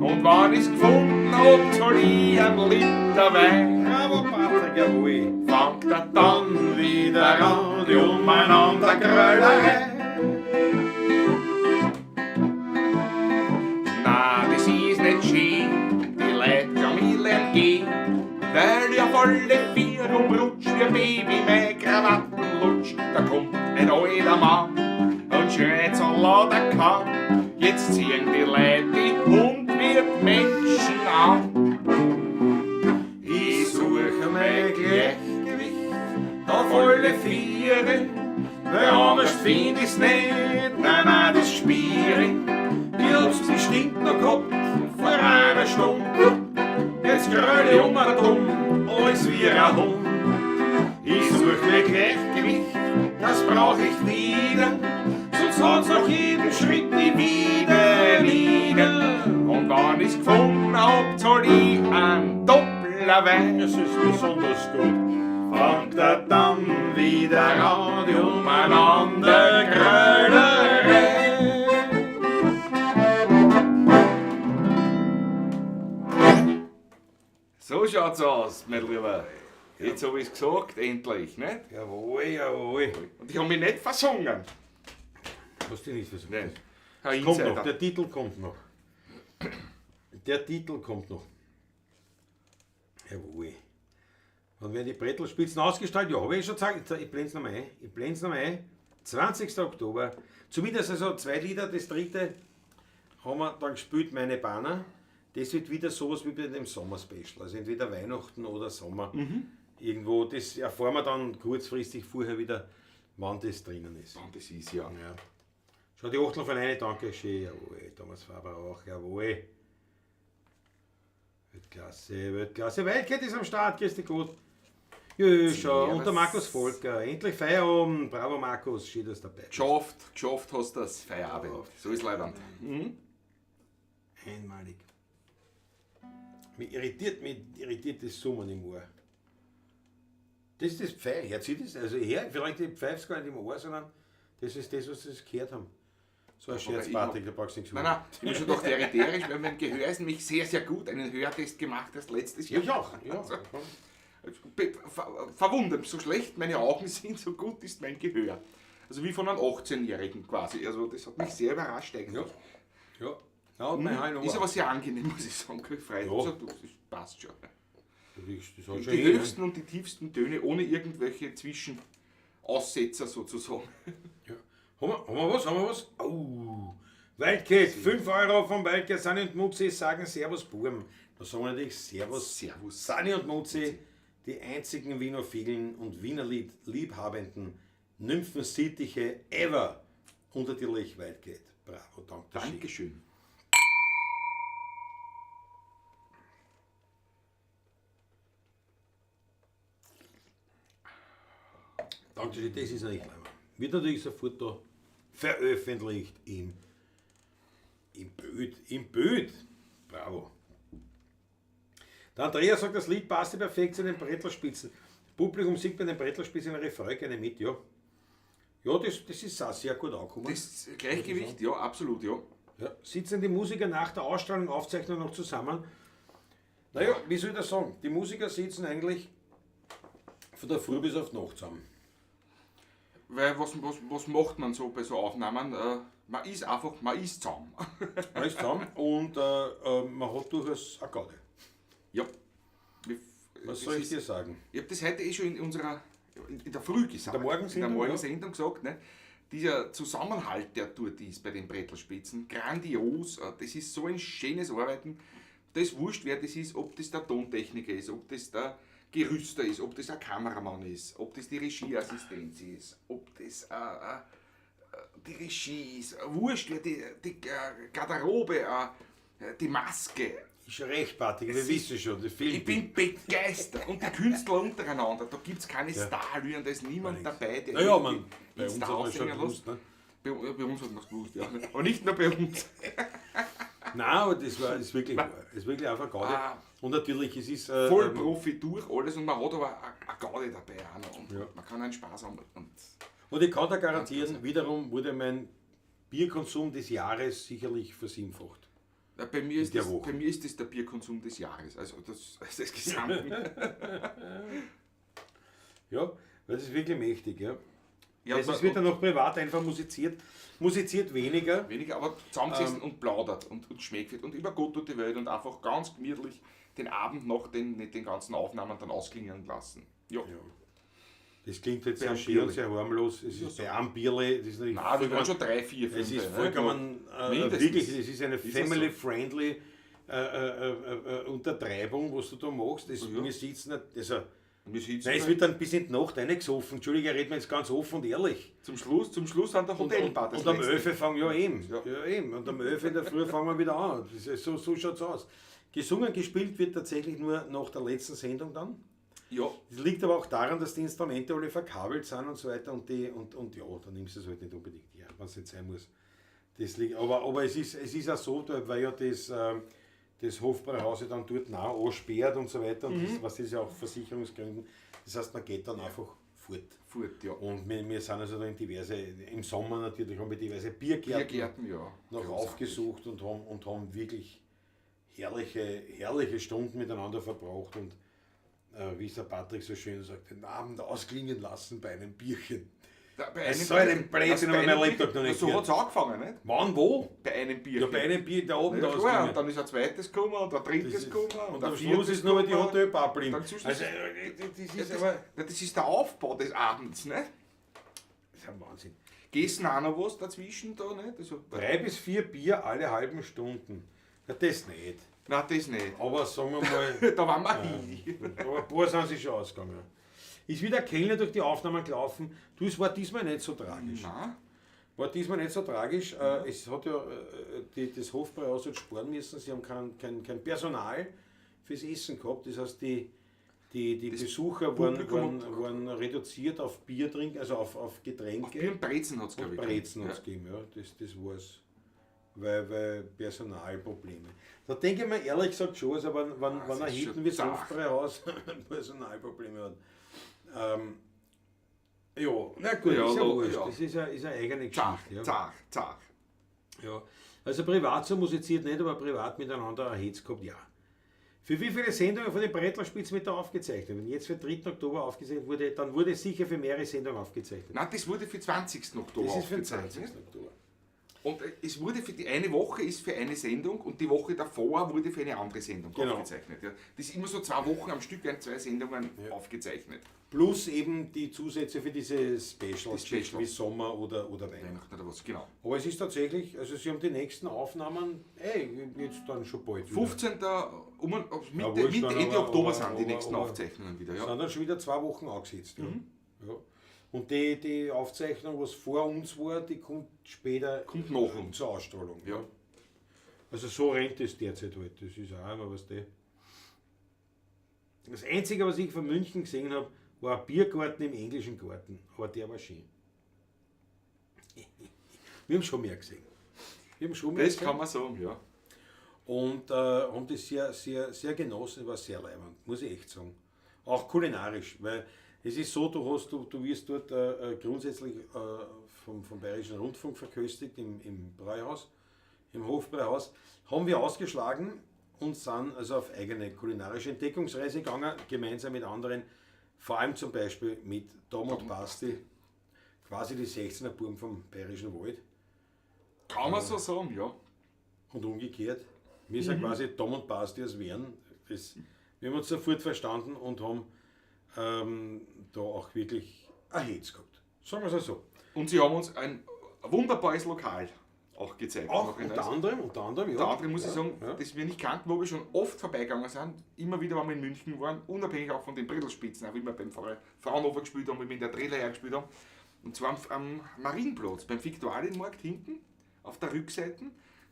Und wann ich's gefunden hab, zahl ich einen Liter Wein. Bravo Patrick, jawohl. Fangt er dann wieder an, die Umeinandergröllerei. Na, das ist nicht schön, die Leute kann ich lernen gehen, weil ich auf alle vier umrutsch wie ein Baby mein Krawatten lutsch. Da kommt ein alter Mann und schreit so laut er kann, jetzt ziehen die Leute die und wird Menschen an. Ich suche mein Gleichgewicht auf alle Viere, weil anders find ich's nicht, nein, nein, das spür ich. Ich hab's bestimmt noch gehabt vor einer Stunde. Jetzt gröl ich um und um, alles wie ein Hund. Ich such mein Gleichgewicht, Satz, nach jedem Schritt nie wieder, wieder. Und wenn ich's gefunden hab, zahl ich einen Doppler Wein. Das ist besonders gut. Fangt er dann wieder an, die umeinander Grölerei. So schaut's aus, mein Lieber. Jetzt hab ich's gesagt, endlich, nicht? Jawohl, jawohl. Und ich hab mich nicht versungen. Hast du nicht versucht? Nein. Herr Kommt noch, Insider. der Titel kommt noch. Der Titel kommt noch. Jawohl. Wann werden die Brettelspitzen ausgestrahlt? Ja, habe ich schon gesagt. Ich blende es nochmal ein. Ich blende es nochmal ein. 20. Oktober. Zumindest also 2 Lieder, das dritte haben wir dann gespielt, meine Banner. Das wird wieder sowas wie bei dem Sommerspecial. Also entweder Weihnachten oder Sommer. Irgendwo, das erfahren wir dann kurzfristig vorher wieder, wann das drinnen ist. Wann das ist, ja. Ja. Schau, die Achtel von eine, danke schön, jawohl. Thomas Faber auch, jawohl. Weltklasse, Weltklasse. Wildcat ist am Start, grüß dich Gott. Ja, schau, und der Markus Volker. Endlich Feierabend. Bravo Markus, schön, dass du dabei bist. Geschafft hast du das, Feierabend. So ist leider. Mhm. Einmalig. Mich irritiert das Summen im Ohr. Das ist das Pfeil. Hört sich das? Also her, vielleicht pfeifst gar nicht im Ohr, sondern das ist das, was sie gehört haben. So ein Scherz, Patrick, da brauchst du nichts Nein, nein, ich bin schon gedacht, ätherisch, weil mein Gehör ist nämlich sehr, sehr gut. Einen Hörtest gemacht erst letztes Jahr. Ich auch, ja. Also, verwundert, so schlecht meine Augen sind, so gut ist mein Gehör. Also wie von einem 18-Jährigen quasi. Also das hat mich sehr überrascht eigentlich. Ja, ja. Ja, mein Ist aber sehr angenehm, muss ich sagen. Frei. Ja. Also, das passt schon. Das hat schon Die höchsten und die tiefsten Töne ohne irgendwelche Zwischenaussetzer sozusagen. Ja. Haben wir was? Haben wir was? Oh. Wildcat, 5 Euro vom Wildcat, Sani und Mutzi sagen Servus, Burm. Da sagen wir natürlich Servus. Servus. Sani und Mutzi, die einzigen Wienerfigeln und Wienerlied liebhabenden Nymphensittiche ever. Und natürlich Wildcat. Bravo, danke. Dankeschön. Dankeschön, das ist natürlich klar. Wird natürlich sofort da veröffentlicht im Bild. Im Bild. Bravo. Der Andreas sagt, das Lied passte perfekt zu den Brettelspitzen. Das Publikum singt bei den Brettelspitzen ihre Freude gerne mit, ja. Ja, das ist auch sehr gut angekommen. Das Gleichgewicht, ja, absolut, ja. Ja. Sitzen die Musiker nach der Ausstrahlung, Aufzeichnung noch zusammen? Naja, wie soll ich das sagen? Die Musiker sitzen eigentlich von der Früh bis auf die Nacht zusammen. Weil was macht man so bei so Aufnahmen? Man ist einfach, man ist zusammen. Man ist zusammen und man hat durchaus eine Gaudi. Ja. Was soll ich dir sagen? Ich habe das heute eh schon in unserer, in der Früh gesagt. In der Morgensendung, In der Morgensendung gesagt, ne? Dieser Zusammenhalt, der dort ist bei den Brettelspitzen, grandios. Das ist so ein schönes Arbeiten. Das ist wurscht, wer das ist, ob das der Tontechniker ist, ob das der Gerüster ist, ob das ein Kameramann ist, ob das die Regieassistenz ist, ob das die Regie ist. Wurscht, wer die Garderobe, die Maske. Ist schon recht, Patrick, wir wissen schon, das Film. Ich bin begeistert. Und die Künstler untereinander, da gibt es keine Starlüren, da ist niemand dabei, der Naja, man, bei einen uns Star hat man schon aushängen lässt. gewusst, ne? Bei uns hat man es gewusst, ja. Aber nicht nur bei uns. Nein, aber das war, ist wirklich wahr. Das ist wirklich einfach Gaudi. Ah. Und natürlich, es ist... Voll Profi durch alles und man hat aber eine Gaudi dabei auch noch. Und Ja. man kann einen Spaß haben. Und ich kann da garantieren, wiederum wurde mein Bierkonsum des Jahres sicherlich versienfacht. Ja, bei mir ist der das, Woche. bei mir ist das der Bierkonsum des Jahres, also das Gesamte. Ja, weil das ist wirklich mächtig, ja. Ja, es wird dann noch privat einfach musiziert. Musiziert weniger. Weniger, aber zusammengesessen und plaudert und schmeckt und über Gott und die Welt und einfach ganz gemütlich den Abend nach den ganzen Aufnahmen dann ausklingen lassen. Ja. Ja. Das klingt jetzt Bei sehr einem schön und Bierle. sehr harmlos. Es ist bei einem Bierle, das ist natürlich Nein, wir waren schon 3, 4, 5. Es ist vollkommen, Mindestens. wirklich, es ist eine Ist das so? family-friendly Untertreibung, was du da machst. Das, Ja. Wir sitzen, also, Wir sitzen nein, es wird dann bis in die Nacht reingesoffen. Entschuldige, ich rede mir jetzt ganz offen und ehrlich. zum Schluss an der Hotelbar. das Und am letzte. 11 fangen ja eben. Ja. Ja. eben. Und am 11 in der Früh fangen wir wieder an. Das ist, so schaut es aus. Gesungen, gespielt wird tatsächlich nur nach der letzten Sendung dann. Ja. Das liegt aber auch daran, dass die Instrumente alle verkabelt sind und so weiter und ja, dann nimmst du es halt nicht unbedingt her, wenn es nicht sein muss. Das liegt, aber es ist auch so, weil ja das Hofbräuhaus ja dann dort nah ansperrt und so weiter und das, was ist ja auch Versicherungsgründen. Das heißt, man geht dann einfach fort. Fort, ja. Und wir sind also da in diverse, im Sommer natürlich haben wir diverse Biergärten, Biergärten, ja. noch aufgesucht und haben wirklich herrliche Stunden miteinander verbracht und wie es der Patrick so schön sagt, den Abend ausklingen lassen bei einem Bierchen. Da, bei einem So einem Blödsinn habe ich mein Lebtag noch nicht So gehört. hat es angefangen, nicht? Wann, wo? Bei einem Bierchen. Ja, bei einem Bier da oben. Ja, da klar, und dann ist ein zweites gekommen und ein drittes gekommen und ein am Schluss viertes ist nur die gekommen. Hotelbar geblieben. Dann zum Schluss- Also, das ist Ja, aber... das ist der Aufbau des Abends, nicht? Das ist ein Wahnsinn. Gegessen auch noch was dazwischen da, nicht? Also, 3 bis 4 Bier alle halben Stunden. Na, das nicht. Nein, das nicht. Aber sagen wir mal... Da waren wir hin. Aber ein paar sind sie schon ausgegangen. Ist wieder Kellner durch die Aufnahmen gelaufen. Du, es war diesmal nicht so tragisch. Nein. War diesmal nicht so tragisch. Es hat ja das Hofbräuhaus hat sparen müssen. Sie haben kein Personal fürs Essen gehabt. Das heißt, die Besucher waren reduziert auf Bier trinken, also auf Getränke. Auf Bier und Brezen hat es, glaube ich. Brezen hat es gegeben, ja. Das war's. Weil Personalprobleme. Da denke ich mir ehrlich gesagt schon, also wenn er hinten wie das Hofbräuhaus Personalprobleme hat. Ja, na gut, ja, ist ja wurscht. Ja. Das ist ja eine eigene Geschichte. Ja. Zach. Ja. Also privat so musiziert nicht, aber privat miteinander ein Hetz gehabt, ja. Für wie viele Sendungen von den Brettlerspitz mit da aufgezeichnet? Wenn jetzt für 3. Oktober aufgezeichnet wurde, dann wurde es sicher für mehrere Sendungen aufgezeichnet. Nein, das wurde für 20. Oktober Das ist für den aufgezeichnet. 20. Oktober. Und es wurde für die eine Woche ist für eine Sendung und die Woche davor wurde für eine andere Sendung aufgezeichnet. Ja. Das ist immer so 2 Wochen am Stück werden 2 Sendungen aufgezeichnet. Plus eben die Zusätze für diese Specials, Die Special. wie Sommer oder Weihnachten. Weihnachten oder was, genau. Aber es ist tatsächlich, also sie haben die nächsten Aufnahmen, jetzt dann schon bald wieder. 15. Mitte, Ja, wurscht, dann Ende aber, Oktober sind die nächsten Aufzeichnungen wieder. Ja. Sind dann schon wieder 2 Wochen angesetzt. Ja. Ja. Und die Aufzeichnung, was vor uns war, die kommt später kommt nach uns. zur Ausstrahlung. Ja. Also so rennt es derzeit halt. Das ist auch immer was der. Das Einzige, was ich von München gesehen habe, war ein Biergarten im englischen Garten. Aber der war schön. Wir haben schon mehr gesehen. Das kann man sagen, ja. Und haben das sehr, sehr, sehr genossen, war sehr leibend, muss ich echt sagen. Auch kulinarisch, weil es ist so, du wirst dort grundsätzlich vom Bayerischen Rundfunk verköstigt, im Bräuhaus, im Hofbräuhaus. Haben wir ausgeschlagen und sind also auf eigene kulinarische Entdeckungsreise gegangen, gemeinsam mit anderen, vor allem zum Beispiel mit Tom und Basti, quasi die 16er Buben vom Bayerischen Wald. Kann man so sagen, ja. Und umgekehrt. Wir sind quasi Tom und Basti aus Wern. Wir haben uns sofort verstanden und haben da auch wirklich ein Hetz gehabt. Sagen wir es so. Und sie haben uns ein wunderbares Lokal auch gezeigt. Auch unter anderem, ja. Unter anderem muss ich sagen, ja. das wir nicht kannten, wo wir schon oft vorbeigegangen sind, immer wieder, wenn wir in München waren, unabhängig auch von den Brettlerspitzen, auch immer beim Fraunhofer gespielt haben, wie wir in der Trailer gespielt haben. Und zwar am Marienplatz, beim Viktualienmarkt hinten, auf der Rückseite,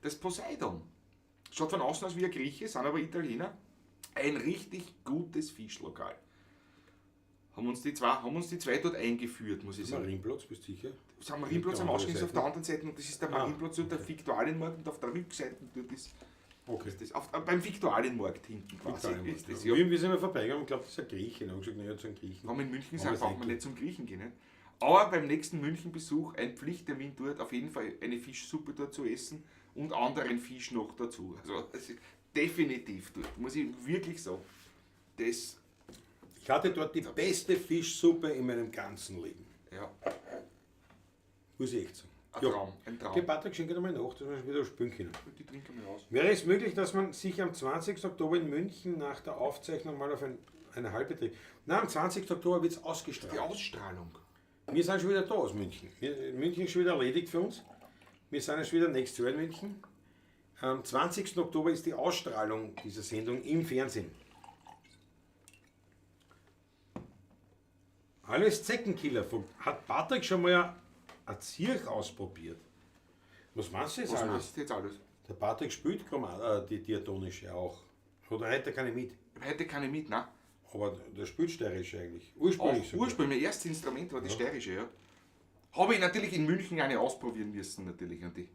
das Poseidon. Schaut von außen aus wie ein Grieche, sind aber Italiener. Ein richtig gutes Fischlokal. Haben uns die zwei dort eingeführt, muss ich sagen. Marienplatz, bist du sicher? Das haben Marienplatz am Ausgang ist auf der anderen Seite und das ist der Marienplatz, okay. Der Viktualienmarkt und auf der Rückseite dort ist, okay. ist das, beim Viktualienmarkt hinten quasi. Ist das, ja. Wir sind mal vorbeigegangen und glaubt, das ist ein Grieche. Und haben gesagt, naja, zu einem Griechen. Wenn wir in München sind, braucht man nicht zum Griechen gehen. Nicht? Aber beim nächsten Münchenbesuch ein Pflichttermin dort, auf jeden Fall eine Fischsuppe dort zu essen und anderen Fisch noch dazu. Also das ist definitiv dort, muss ich wirklich sagen. Das ich hatte dort die beste Fischsuppe in meinem ganzen Leben. Ja. Muss ich echt sagen. Ein Traum, ein Traum. Okay, Patrick, schenke dir mal nach, dass wir schon wieder spülen können. Die trinken wir aus. Wäre es möglich, dass man sich am 20. Oktober in München nach der Aufzeichnung mal auf eine halbe trifft? Nein, am 20. Oktober wird es ausgestrahlt. Die Ausstrahlung. Wir sind schon wieder da aus München. München ist schon wieder erledigt für uns. Wir sind schon wieder nächstes Jahr in München. Am 20. Oktober ist die Ausstrahlung dieser Sendung im Fernsehen. Alles Zeckenkiller. Hat Patrick schon mal ein Zirch ausprobiert? Was meinst du jetzt Was alles? meinst du jetzt alles? Der Patrick spielt die diatonische auch. Oder heute keine mit? Heute keine mit, nein. Aber der spielt steirisch eigentlich. Ursprünglich Auch sogar. ursprünglich, mein erstes Instrument war die steirische, ja. Habe ich natürlich in München eine ausprobieren müssen, natürlich. Und die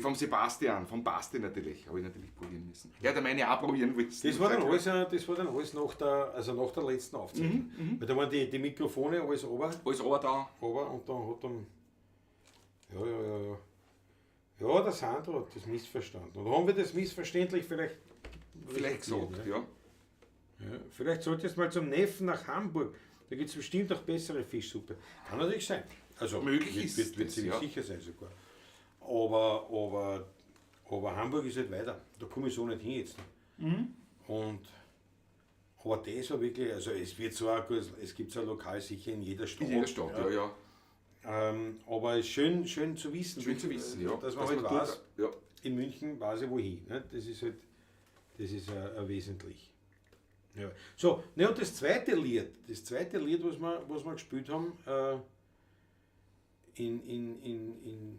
vom Sebastian, vom Basti natürlich, habe ich natürlich probieren müssen. Ja, der meine auch probieren müssen. Das war dann alles, das war dann alles nach der, also nach der letzten Aufzeichnung. Weil da waren die Mikrofone alles runter. Alles runter da. Runter und dann hat dann. Ja, ja, ja, ja. Ja, der Sandro hat das missverstanden. Oder haben wir das missverständlich vielleicht. Vielleicht gesagt, ne? ja. Ja, vielleicht solltest du mal zum Neffen nach Hamburg. Da gibt es bestimmt auch bessere Fischsuppe. Kann natürlich sein. Also, Möglich wird, ist wird das, ziemlich ja. sicher sein sogar. Aber Hamburg ist halt weiter. Da komme ich so nicht hin jetzt. Mhm. Und, aber das war wirklich, also es wird zwar, es gibt so ein Lokal sicher in jeder Stadt. In jeder Stadt, ja, ja. Aber es ist schön, schön zu wissen. Schön zu wissen, ja. Dass man halt dort- weiß, ja. in München weiß ich wohin. Ne? Das ist halt, das ist wesentlich. Ja. So, ne, und das zweite Lied, was wir gespielt haben, in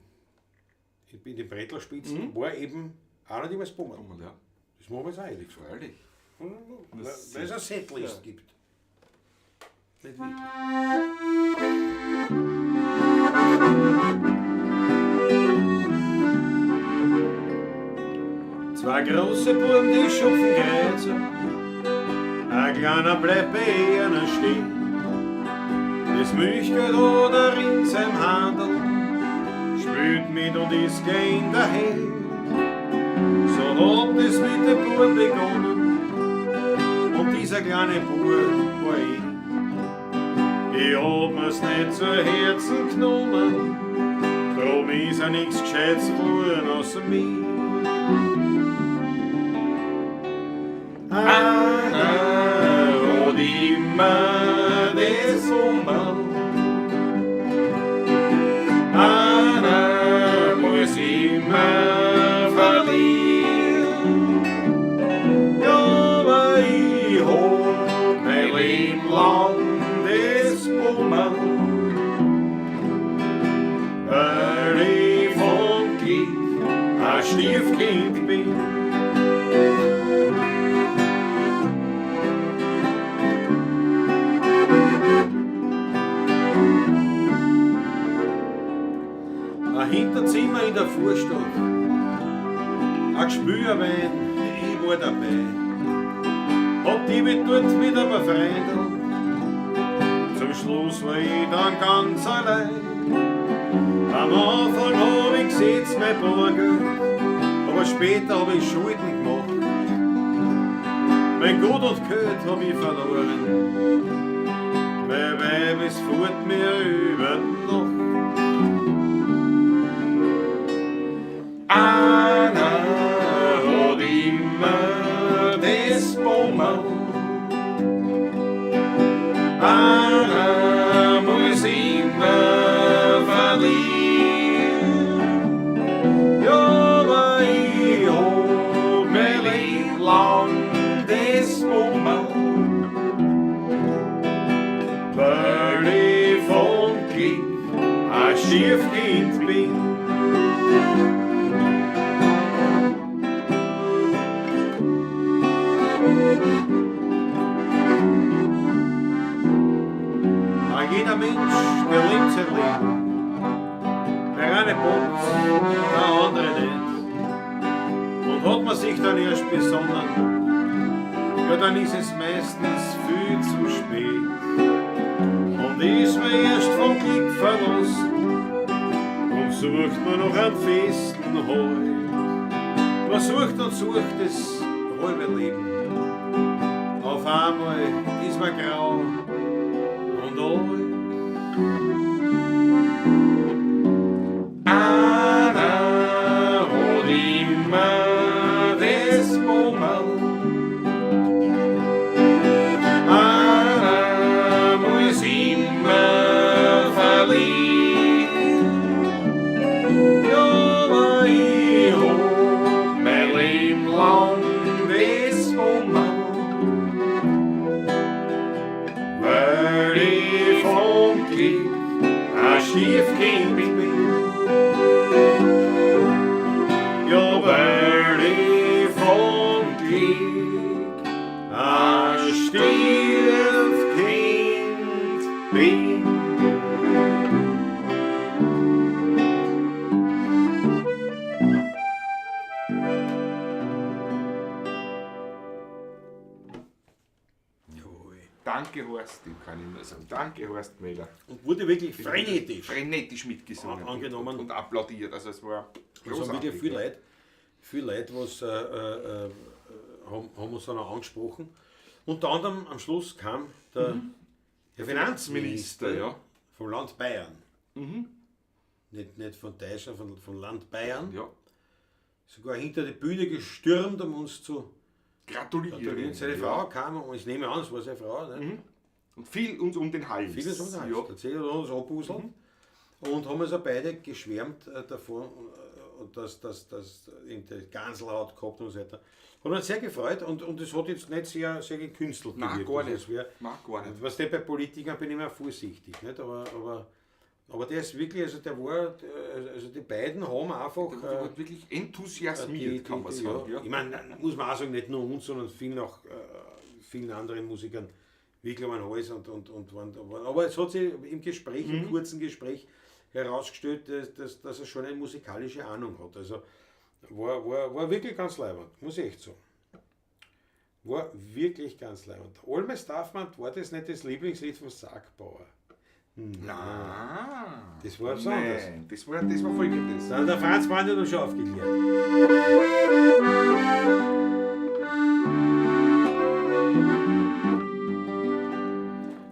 den Brettlerspitzen, war eben auch nicht immer das Bummerl. Bummerl, ja. Das machen wir jetzt auch ehrlich gesagt. Freilich. Weil es eine Setlist gibt. Nicht wirklich. Zwei große Buben, die schupfen Kreuzer, ein kleiner bleibt bei einer stehen. Das Milchgeld oder in seinem Handel, spült mit und ist gleich daher. So hat es mit dem Buben begonnen, und dieser kleine Bub war ich. Ich hab mir's nicht zu Herzen genommen, drum ist ja nix Gescheites geworden aus mir. Einer hat immer das Bummerl, einer muss immer verlieren. Ja, aber ich hab mein Leben lang das Bummerl, weil ich vom Glück ein Stiefkind bin. Ein Hinterzimmer in der Vorstadt, ein Gespüerwein, ich war dabei. Hab die mit dort mit ein paar Freunden, zum Schluss war ich dann ganz allein. Am Anfang hab ich gesetzt mein Bargeld, aber später hab ich Schulden gemacht. Mein Gut und Geld hab ich verloren, mein Weib ist fort mir über die Nacht. Einer hat immer das Bummerl, einer muss immer verlieren. Ja, aber ich hab mein Leben lang das Bummerl, weil ich vom Glück ein Stiefkind bin. Jeder Mensch, der lebt sein Leben. Der eine bockt, der andere nicht. Und hat man sich dann erst besonnen, ja, dann ist es meistens viel zu spät. Und ist man erst vom Glück verlassen und sucht man noch einen festen Halt. Man sucht und sucht das halbe Leben. Auf einmal ist man grau und alt. Einer hat immer das Bummerl, einer muss immer verlieren. Ja, aber ich hab mein Leben lang das Bummerl, weil ich vom Danke, Horst, dem kann ich nur sagen. Danke, Horst Mähler. Und wurde wirklich frenetisch. Frenetisch mitgesungen. Angenommen. Und applaudiert. Also es war Es haben wirklich großartig. viel Leute, was haben uns dann auch angesprochen. Unter anderem am Schluss kam der Herr Finanzminister Minister, ja. vom Land Bayern. Nicht von Deutschland, von Land Bayern. Ja. Sogar hinter die Bühne gestürmt, um uns zu Gratulieren. gratulieren. Seine Ja. Frau kam, und ich nehme an, es war seine Frau. Ne? Und viel uns um den Hals. Vieles um den Hals. Ja. Tatsächlich hat er uns abpuselt. Und haben also beide geschwärmt davon, und dass eben der Ganselhaut gehabt und so weiter. Hat uns sehr gefreut und es hat jetzt nicht sehr, sehr gekünstelt Nein, gewirkt. gar Also nicht. es wär- Nein, gar nicht. Was der bei Politikern bin ich immer vorsichtig, nicht? Aber der ist wirklich, also der war, also die beiden haben einfach. Der wird wirklich enthusiasmiert, kann man sagen. Ja. Ich meine, muss man auch sagen, nicht nur uns, sondern vielen, auch, vielen anderen Musikern wirklich um den Hals und waren, aber es hat sich im Gespräch, im kurzen Gespräch herausgestellt, dass er schon eine musikalische Ahnung hat. Also war wirklich ganz leibend, muss ich echt sagen. War wirklich ganz leibend. Olmes Darfmann, war das nicht das Lieblingslied von Sackbauer? Nein. Das war was anderes. Nein, das war folgendes. Dann hat der Franz Brand noch schon aufgeklärt.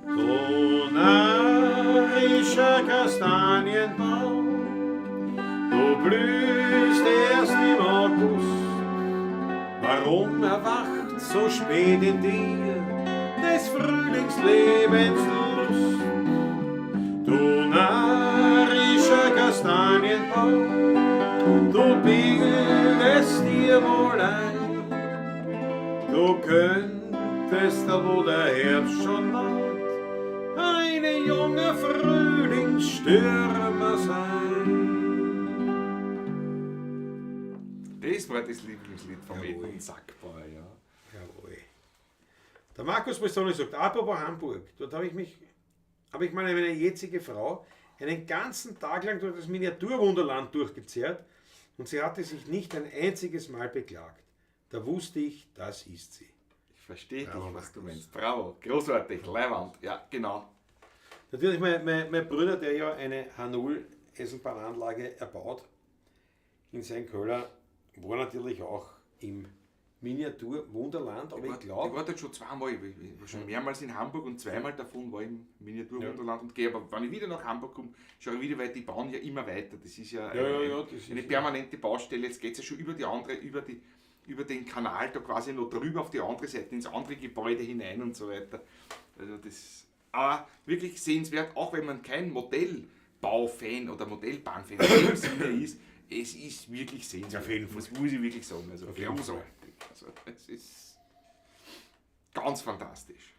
Du narischer Kastanienbaum, du blühst erst im August. Warum erwacht so spät in dir des Frühlingslebens Lust? Du narischer Kastanienbaum, du bildest dir wohl ein, du könntest da, wo der Herbst schon naht, eine junge Frühlingsstürmer sein. Das war das Lieblingslied vom Jawohl. Edmund Sackbauer, ja. Jawohl. Der Markus Bastoni sagt, apropos Hamburg, dort habe ich mal meine jetzige Frau einen ganzen Tag lang durch das Miniaturwunderland durchgezerrt und sie hatte sich nicht ein einziges Mal beklagt. Da wusste ich, das ist sie. Ich verstehe dich, Bravo, was du Markus. meinst. Bravo, großartig, Leiwand. Ja, genau. Natürlich, mein Bruder, der ja eine H0 Eisenbahnanlage erbaut in seinem Keller, war natürlich auch im Miniaturwunderland, aber ich glaube... Ich war dort schon zweimal, ich war schon mehrmals in Hamburg und zweimal davon war ich im Miniaturwunderland und gehe, aber wenn ich wieder nach Hamburg komme, schaue ich wieder, weil die bauen ja immer weiter. Das ist ja, eine permanente Baustelle. Jetzt geht es ja schon über die andere, über den Kanal da quasi noch drüber auf die andere Seite, ins andere Gebäude hinein und so weiter. Also das, aber wirklich sehenswert, auch wenn man kein Modellbaufan oder Modellbahnfan in dem Sinne ist, es ist wirklich sehenswert. Auf jeden Fall. Das muss ich wirklich sagen. Also Auf jeden Fall. großartig. Also, es ist ganz fantastisch.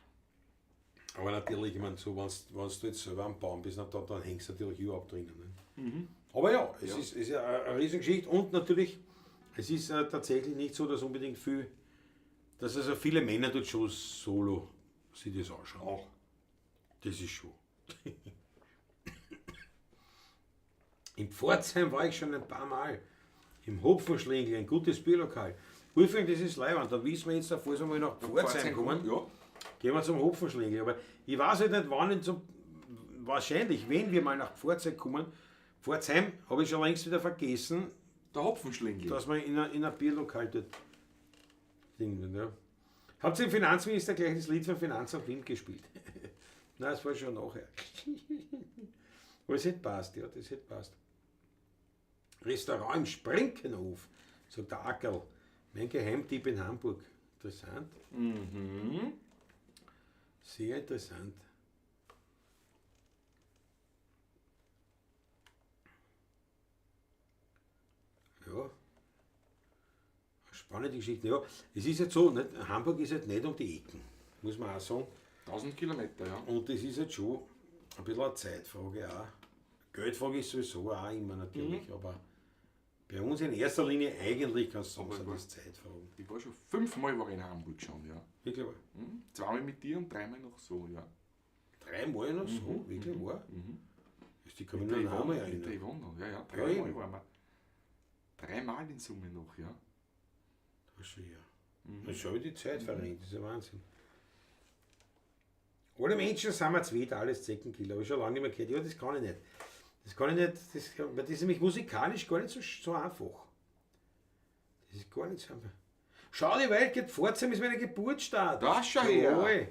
Aber natürlich, ich meine, so, wenn du jetzt selber am Baum bist, dann hängst du natürlich überhaupt drinnen. Ne? Mhm. Aber ja, es ist ja eine Riesengeschichte und natürlich, es ist tatsächlich nicht so, dass unbedingt viel, dass also viele Männer dort schon solo sich das anschauen. Auch. Das ist schon. In Pforzheim war ich schon ein paar Mal. Im Hopfenschlingel, ein gutes Bierlokal. Wolfgang, das ist leiwand. Da wissen wir jetzt, falls wir mal nach Pforzheim kommen, Ja. gehen wir zum Hopfenschlingel. Aber ich weiß halt nicht, wann wahrscheinlich, wenn wir mal nach Pforzheim kommen. Pforzheim habe ich schon längst wieder vergessen, Der Hopfenschlingel. dass man in ein Bierlokal dort Ding, ja. Habt ihr dem Finanzminister gleich das Lied von Finanzamt Wien gespielt? Nein, das war schon nachher. Aber es hätte passt, ja, das hätte passt. Restaurant im Sprinkenhof, sagt der Ackerl. Mein Geheimtipp in Hamburg. Interessant. Mhm. Sehr interessant. Ja. Spannende Geschichte. Ja, es ist jetzt so, nicht, Hamburg ist halt nicht um die Ecken, muss man auch sagen. 1000 Kilometer, ja. Und das ist jetzt schon ein bisschen eine Zeitfrage auch. Geldfrage ist sowieso auch immer natürlich, aber bei uns in erster Linie eigentlich kannst du sagen, sind das Zeitfragen. Ich war schon 5-mal war ich in Hamburg schon, ja. Wirklich wahr? Mhm. 2-mal mit dir und 3-mal noch so, ja. 3-mal noch so? Wirklich wahr? Ist die kann ich Mit mich der noch einmal Yvonne, mit der erinnern. Yvonne noch, ja, ja. Ja, 3-mal eben. waren wir. 3-mal in Summe noch, ja. Das ist ja. Das ist schon wieder die Zeit verrennt, das ist ja Wahnsinn. Alle Menschen sind mir zu weit, alles Zeckenkiller. Habe ich schon lange nicht mehr gehört. Ja, das kann ich nicht. Das kann ich nicht, weil das ist nämlich musikalisch gar nicht so einfach. Das ist gar nicht so einfach. Schau, die Welt geht Pforzheim ist meine Geburtsstadt. Da schau her. Jawohl.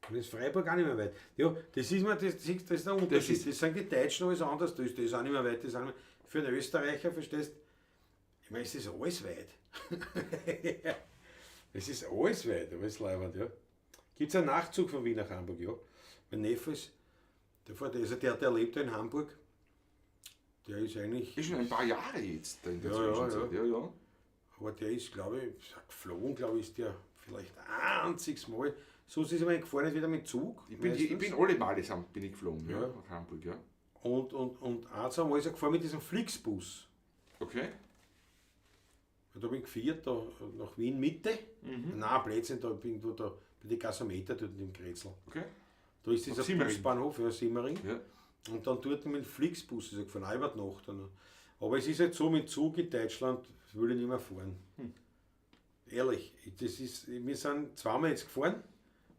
Und ist Freiburg auch nicht mehr weit. Ja, das ist mir, das ist der Unterschied. Das Das sagen die Deutschen alles anders. Das ist auch nicht mehr weit. Das ist auch nicht mehr, für einen Österreicher, verstehst du? Ich meine, es ist alles weit. Es ist alles weit, aber es ist leiwand, ja. Gibt es einen Nachtzug von Wien nach Hamburg, ja. Mein Neffe ist, der, fährt, also der lebt ja in Hamburg. Der ist eigentlich. Ist schon ein paar Jahre jetzt in der Ja, ja, Zwischenzeit. Ja, ja. Aber der ist, glaube ich, geflogen, glaube ich, ist der vielleicht ein einziges Mal. Sonst ist er mal gefahren, ist wieder mit Zug. Ich bin alle Male bin ich geflogen, ja, nach Hamburg, ja. Und ein, zwei Mal ist er gefahren mit diesem Flixbus. Okay. Da bin ich geführt, da nach Wien Mitte. Nein, Blödsinn, da bin ich da bei den Gasometer dort im Grätzl. Okay. Da ist dieser Simmering. Busbahnhof, ja, Simmering. Ja. Und dann dort mit dem Flixbus ist er gefahren, auch über die Nacht. Dann. Aber es ist halt so, mit Zug in Deutschland will ich nicht mehr fahren. Ehrlich, das ist, wir sind zweimal jetzt gefahren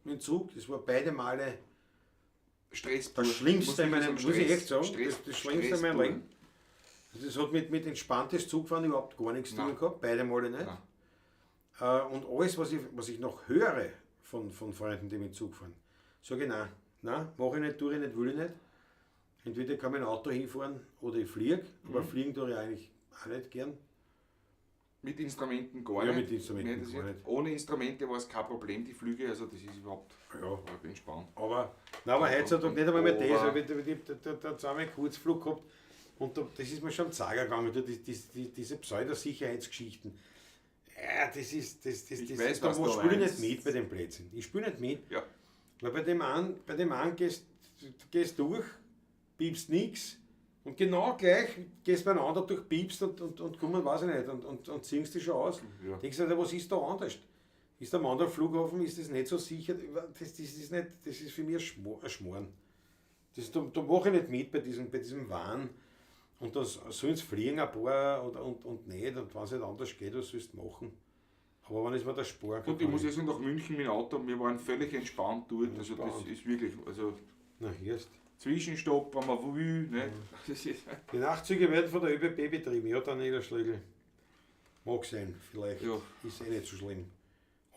mit dem Zug, das war beide Male Stress. das Schlimmste in meinem, muss ich echt sagen, Stress, das Schlimmste in meinem Leben. Das hat mit entspanntes Zugfahren überhaupt gar nichts zu tun gehabt, beide Male nicht. Und alles, was ich noch höre von Freunden, die mit Zug fahren, sage ich, nein, mache ich nicht, tue ich nicht, will ich nicht. Entweder kann ich mit dem Auto hinfahren oder ich fliege, aber fliegen tue ich eigentlich auch nicht gern. Mit Instrumenten gar nicht. Ja, mit Instrumenten gar nicht. Ohne Instrumente war es kein Problem, die Flüge, also das ist überhaupt entspannt. Aber, nein, aber heutzutage nicht einmal mehr das, weil ich da zweimal einen Kurzflug gehabt und da, das ist mir schon am Zeiger gegangen, diese Pseudosicherheitsgeschichten. Ja, das ist, das, Ich das, weiß, da was du spiele ich nicht meinst. mit bei den Plätzen. Ich spiele nicht mit, Ja. weil bei dem einen gehst durch, piepst nix und genau gleich gehst bei einem anderen durch, piepst und kommen, weiß ich nicht, und ziehst dich schon aus. Ja. Denkst du, was ist da anders? Ist am anderen Flughafen, ist das nicht so sicher? Das ist nicht, das ist für mich ein Schmoren. Da mache ich nicht mit bei diesem Wahn. Und dann sollen sie fliegen ein paar und nicht. Und wenn es nicht anders geht, was sollst du machen? Aber wann ist mir der Spar? Und ich muss jetzt nach München mit dem Auto, wir waren völlig entspannt dort. Also das ist wirklich, also Na, hier ist. Zwischenstopp, wenn man will, nicht? Das ist, Die Nachtzüge werden von der ÖBB betrieben. Ja, Daniela Schlögl. Mag sein, vielleicht. Ja. Ist eh nicht so schlimm.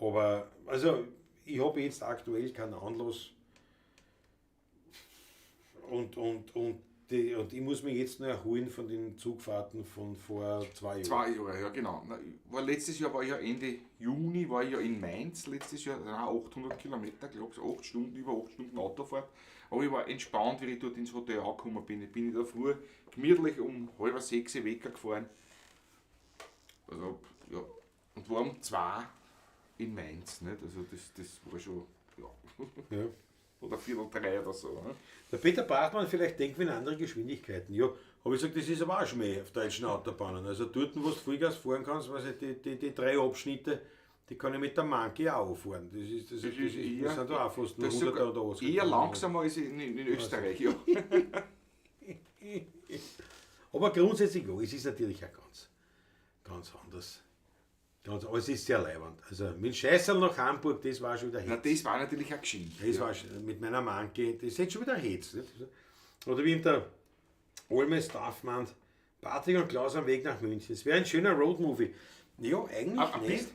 Aber, also, ich habe jetzt aktuell keinen Anlass. Und ich muss mich jetzt noch erholen von den Zugfahrten von vor 2 Jahren. 2 Jahre, ja genau. Na, letztes Jahr war ich ja Ende Juni, war ich ja in Mainz letztes Jahr, 800 Kilometer, glaube ich, 8 Stunden, über 8 Stunden Autofahrt. Aber ich war entspannt, wie ich dort ins Hotel angekommen bin. Ich bin in der Früh gemütlich um 5:30 Wecker gefahren. Also, ja. Und war um 2 in Mainz, nicht? Also das war schon, ja. Ja. Oder 2:45 oder so. Ne? Der Peter Bachmann vielleicht denkt in andere Geschwindigkeiten. Ja, habe ich gesagt, das ist aber auch Schmäh auf deutschen Autobahnen. Also dort, wo du Vollgas fahren kannst, weiß ich, die 3 Abschnitte, die kann ich mit der Monkey auch fahren. Das sind da auch fast nur 100 oder was. Eher langsamer als in Österreich, ja. Aber grundsätzlich, ja, es ist natürlich auch ganz, ganz anders. Aber es ist sehr leiwand. Also mit Scheißerl nach Hamburg, das war schon wieder Hetz. Na, das war natürlich eine Geschichte. Das war schon, mit meiner Manke, das ist jetzt schon wieder Hetz. Nicht? Oder wie in der Olmes Staff meint, Patrick und Klaus am Weg nach München. Es wäre ein schöner Roadmovie. Ja, eigentlich nicht.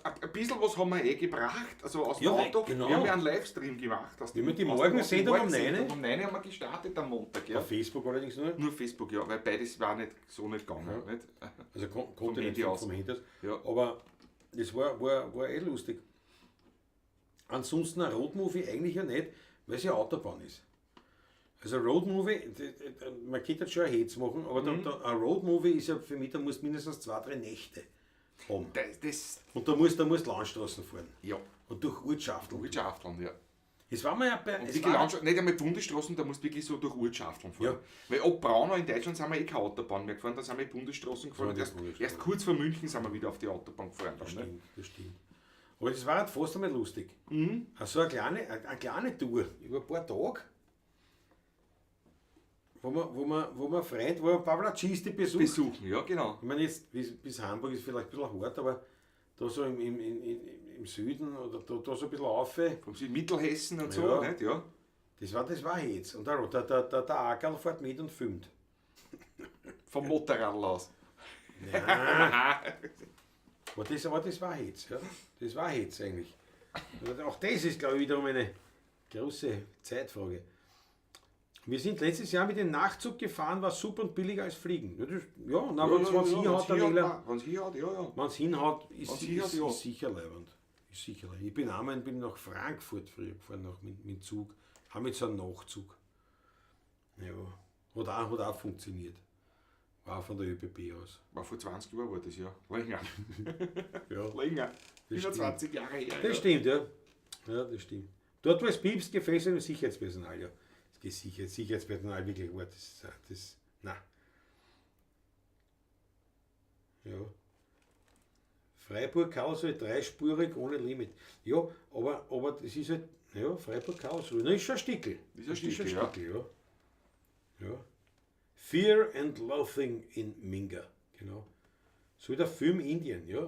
Ein bisschen was haben wir eh gebracht, also aus dem Auto. Genau. Wir haben ja einen Livestream gemacht. Aus dem, wir haben die Morgensendung um 9 Uhr. Um 9 Uhr haben wir gestartet am Montag. Ja. Auf Facebook allerdings nur? Nur Facebook, ja, weil beides war nicht so nicht gegangen. Ja. Nicht? Also konnte ich nicht vom Handy aus. Ja. Aber das war eh lustig. Ansonsten ein Roadmovie eigentlich ja nicht, weil es ja Autobahn ist. Also Roadmovie, man könnte jetzt schon ein Hetz machen, aber ein Roadmovie ist ja für mich, da musst du mindestens 2, 3 Nächte haben. Und da musst du Landstraßen fahren. Ja. Und durch Ortschafteln. Ortschafteln, ja. Es war mir ja bei. Und wirklich nicht einmal Bundesstraßen, da musst du wirklich so durch Ortschafteln fahren. Ja. Weil ab Braunau in Deutschland sind wir eh keine Autobahn mehr gefahren, da sind wir Bundesstraßen gefahren. Erst kurz vor München sind wir wieder auf die Autobahn gefahren. Das stimmt, das stimmt. Aber das war halt fast einmal lustig. Mhm. Also eine kleine Tour über ein paar Tage, wo man Freund, wo man Pavlacisti besucht. Besuchen, ja, genau. Ich meine, jetzt bis Hamburg ist vielleicht ein bisschen hart, aber da so im im Süden oder da so ein bisschen auf. Vom Süden, Mittelhessen und so, Ja. nicht? Ja. Das war jetzt. Und der Ackerl fährt mit und filmt. Vom Motorrad aus. Ja. Aber das war jetzt, ja. Das war jetzt eigentlich. Und auch das ist, glaube ich, wiederum eine große Zeitfrage. Wir sind letztes Jahr mit dem Nachtzug gefahren, war super und billiger als Fliegen. Ja, das, ja, na, wenn's hinhaut, dann hinhaut, wenn's hinhaut, ja, ja. Wenn es hinhaut, ist, Wenn's hinhaut, ist, ja. ist sicher leiwand. Ist sicher leiwand. Ich bin einmal bin nach Frankfurt früher gefahren, mit dem Zug. Auch mit so einem Nachtzug. Ja, hat auch funktioniert. War auch von der ÖBB aus. War vor 20 Jahren war das, ja. Länger. Ja, Länger. Das Über stimmt. 20 Jahre her. Das ja. stimmt, ja. Ja, das stimmt. Dort, wo es piepst, gefesselt im Sicherheitspersonal, ja. Das Sicherheitspersonal wirklich war, das, na. Ja. Freiburg-Karlsruhe, dreispurig, ohne Limit. Ja, aber das ist halt, ja, Freiburg-Karlsruhe, na, ist schon ein Stickel. Ist ein Das ist Stickel, schon ein Stickel, ja. Ja. Fear and Loathing in Minga, genau. So wie der Film Indien, ja.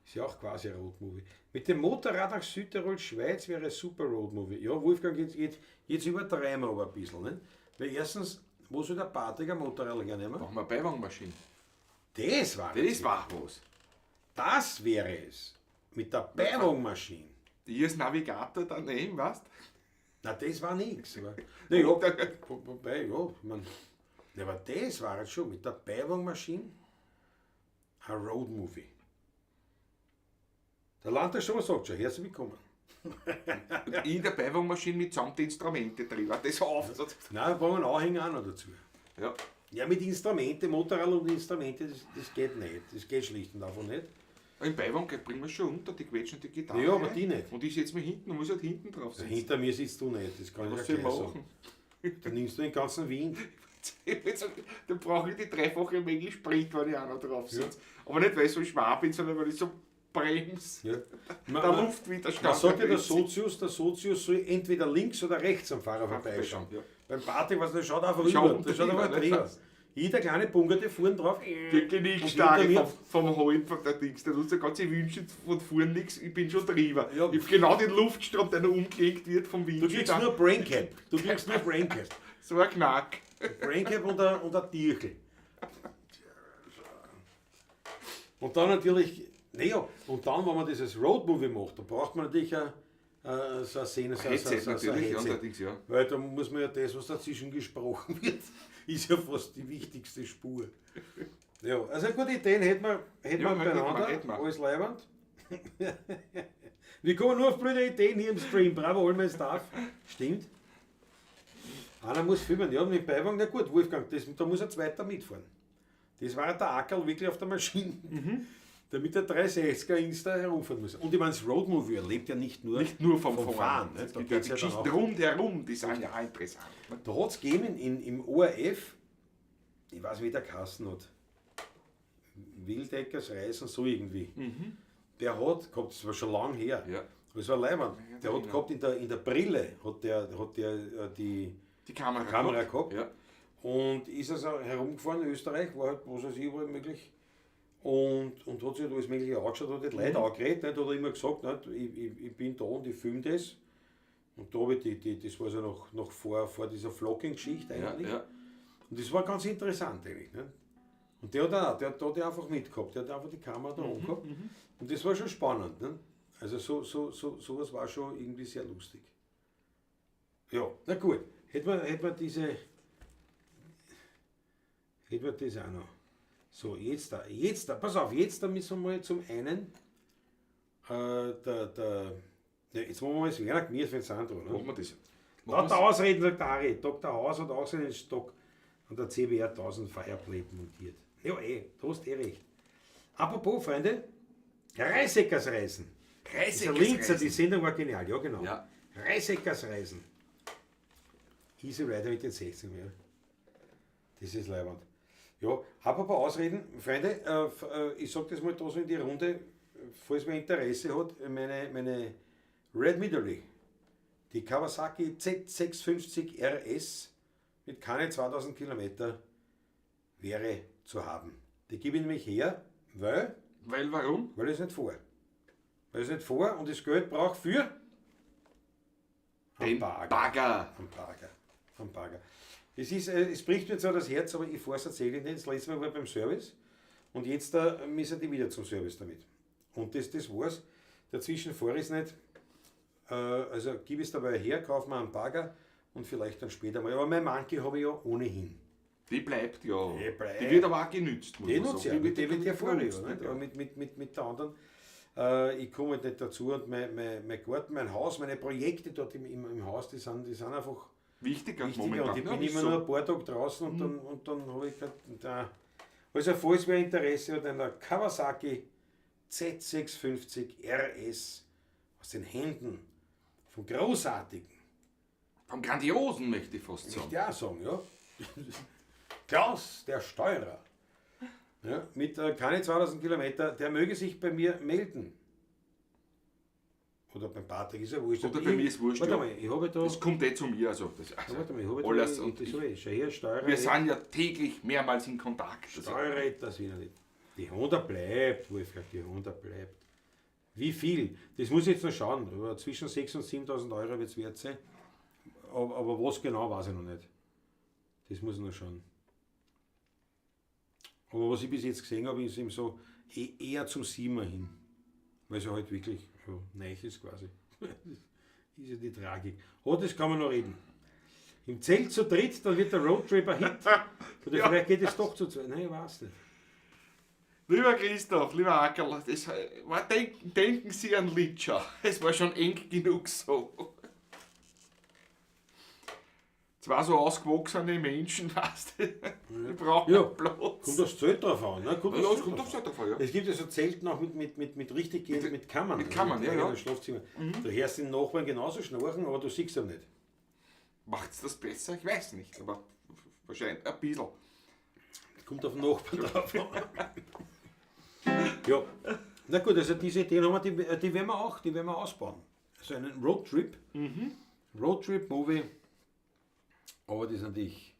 Ist ja auch quasi ein Roadmovie. Mit dem Motorrad nach Südtirol, Schweiz wäre ein super Roadmovie. Ja, Wolfgang, jetzt übertreiben wir aber ein bisschen. Nicht? Weil erstens, wo soll der Patrick ein Motorrad hernehmen? Machen wir eine Beiwagenmaschine. Das war Das war was. Das wäre es. Mit der Beiwagenmaschine. Ich als Navigator daneben, weißt. Na, das war nix. Aber, na ja, wobei, ja, ich mein, na, aber das war es schon mit der Beiwagenmaschine ein Roadmovie. Der Landtag schon sagt schon, herzlich willkommen. Und in der Beiwagenmaschine mitsamt die Instrumente drin. Das auf. Nein, wir brauchen einen Anhänger auch noch dazu. Ja. Ja, mit Instrumente, Motorrad und Instrumente, das geht nicht. Das geht schlicht und einfach nicht. Im Beiwagen bringen wir schon unter, die quetschen die Gitarre. Ja, aber die nicht. Und ich setze mich hinten und muss halt hinten drauf sitzen. Hinter mir sitzt du nicht, das kann ich Was ja soll ich gleich machen? sagen. Du nimmst du den ganzen Wind. Dann brauche ich die dreifache Menge Sprit, wenn ich auch noch drauf sitze. Aber nicht, weil ich so schwer bin, sondern weil ich so bremse. Ja. Der Luftwiderstand. Man sagt ja, erhöht sich. Der Sozius soll entweder links oder rechts am Fahrer vorbeischauen. Ja. Beim Patrick, was der schaut einfach Schaut rüber. Der schaut einfach drüber, drüber. nicht? Jeder kleine Bunker, der fuhren drauf. Die Genickstarre Und hinter vom Halm, von der Dings. Da tust du ganze Wünsche von vorn nichts, ich bin schon drüber. Ja. Ich hab genau den Luftstrom, der noch umgelegt wird vom Wind. Du kriegst nur Braincap. Du kriegst nur Braincap. So ein Knack. Braincap und ein Tierchen. Und dann natürlich, naja, und dann, wenn man dieses Roadmovie macht, da braucht man natürlich so eine Szene, so, Headset so ein natürlich, ja, Headset. allerdings, ja. Weil da muss man ja das, was dazwischen gesprochen wird, ist ja fast die wichtigste Spur. Ja, also gute Ideen hätten Ja, wir hätten wir, beieinander, hätten wir. alles leiwand. Wir kommen nur auf blöde Ideen hier im Stream. Bravo, all my stuff. Stimmt. Einer muss filmen. Ja, mit Beiwagen, na gut, Wolfgang, da muss ein zweiter mitfahren. Das war der Ackerl wirklich auf der Maschine. Damit der 360er Insta herumfahren muss. Und ich meine, das Roadmovie erlebt ja nicht nur, Nicht nur vom, vom Fahren. Ne? Es Da gibt ja geht's die ja dann Geschichten auch rundherum, die sind ja auch interessant. Ne? Da hat es gegeben im ORF, ich weiß nicht, wie der Kassen hat, Wildeckers Reisen, so irgendwie. Der hat gehabt, das war schon lang her, Ja. das war leiwand, der hat genau. gehabt in der Brille, hat der die Die Kamera, Kamera gehabt. Ja. Und ist also herumgefahren in Österreich, war halt, was weiß ich, überall möglich. Und hat sich halt alles Mögliche angeschaut, hat die Leute angeredet, nicht, hat er immer gesagt, nicht, ich bin da und ich filme das. Und da habe ich das war so noch vor dieser Vlogging-Geschichte Ja, eigentlich. ja. Und das war ganz interessant eigentlich. Nicht? Und der hat auch, der hat die einfach mitgehabt, der hat einfach die Kamera da angehabt. Und das war schon spannend. Ne? Also sowas war schon irgendwie sehr lustig. Ja, na gut. Hätten wir das auch noch. So, jetzt da, pass auf, jetzt da müssen wir mal zum einen, ja, jetzt machen wir mal das Werner Gmirs, wenn Sandro, ne? Machen wir das. Lauter Ausreden, sagt der Ari. Dr. Haus hat auch seinen Stock an der CBR 1000 Fireblade montiert. Ja, eh, du hast eh recht. Apropos, Freunde, Reiseckers Reisen. Dieser Linzer, die Sendung war genial, ja genau. Ja. Reiseckers Reisen. Easy Rider mit den 16, ja. Das ist leiwand. Ja, apropos Ausreden, Freunde, ich sag das mal da so in die Runde, falls wer Interesse hat, meine Red Midori, die Kawasaki Z650 RS mit keine 2000 Kilometer wäre zu haben. Die gebe ich nämlich her, weil, Weil warum? weil ich es nicht fahre. Weil ich es nicht vor und das Geld brauche für Den Bagger. Bagger. Am Bagger. Am Bagger. Es bricht mir zwar das Herz, aber ich fahre es tatsächlich nicht. Das letzte Mal war ich beim Service und jetzt müssen die wieder zum Service damit. Und das war's. Dazwischen fahre ich es nicht. Also gib es dabei her, kauf mir einen Bagger und vielleicht dann später mal. Aber mein Monkey habe ich ja ohnehin. Die bleibt ja. Die bleibt. Die wird aber auch genützt, muss Die man nutze ich sagen. auch, mit der wird ja vorne, genutzt, nicht? ja. Aber mit der anderen. Ich komme halt nicht dazu und mein Garten, mein Haus, meine Projekte dort im Haus, die sind einfach Wichtiger, wichtiger. momentan. Und ich Ja, bin ist immer so. nur ein paar Tage draußen und dann habe ich kein, da. Also falls wer Interesse hat an der Kawasaki Z650 RS aus den Händen vom großartigen, Vom Grandiosen möchte ich fast sagen. möchte ich auch sagen, ja. Klaus, der Steuerer, ja, mit keine 2000 Kilometer, der möge sich bei mir melden. Oder beim Patrick ist ja wurscht. Oder bei mir ist wurscht, Warte ja. mal, ich habe da. Das kommt eh zu mir. Also, das, also Warte mal, ich habe da. alles und das ich, habe ich. Schau her, Steuerer. wir sind ja täglich mehrmals in Kontakt. Also, Steuerer, das wieder nicht. Die Honda bleibt, Wolfgang, die Honda bleibt. Wie viel? Das muss ich jetzt noch schauen. Aber zwischen 6.000 und 7.000 Euro wird es wert sein. Aber was genau, weiß ich noch nicht. Das muss ich noch schauen. Aber was ich bis jetzt gesehen habe, ist eben so eher zum 7er hin. Weil sie halt wirklich so neu ist quasi. Das ist ja die Tragik. Oh, das kann man noch reden. Im Zelt zu dritt, dann wird der Roadtrip ein Hit. Oder Ja. vielleicht geht es doch zu zweit. Nein, ich weiß nicht. Lieber Christoph, lieber Ackerl, das war, denken Sie an Litscher. Es war schon eng genug so. Zwei so ausgewachsene Menschen, weißt du, die brauchen Ja. Platz. Kommt das Zelt drauf an, ne? Kommt Ja, das es kommt aufs Zelt drauf an, ja. Es gibt ja so Zelten auch mit richtig gehend, mit Kammern. mit Kammern, mit ja, ja. eigenen Schlafzimmer. Da hörst du den Nachbarn genauso schnarchen, aber du siehst ihn nicht. Macht's das besser? Ich weiß nicht, aber wahrscheinlich ein bisschen. Kommt auf den Nachbarn drauf an. Ja. Na gut, also diese Ideen haben wir, die werden wir auch, die werden wir ausbauen. Also einen Roadtrip. Roadtrip-Movie. Aber das ist natürlich.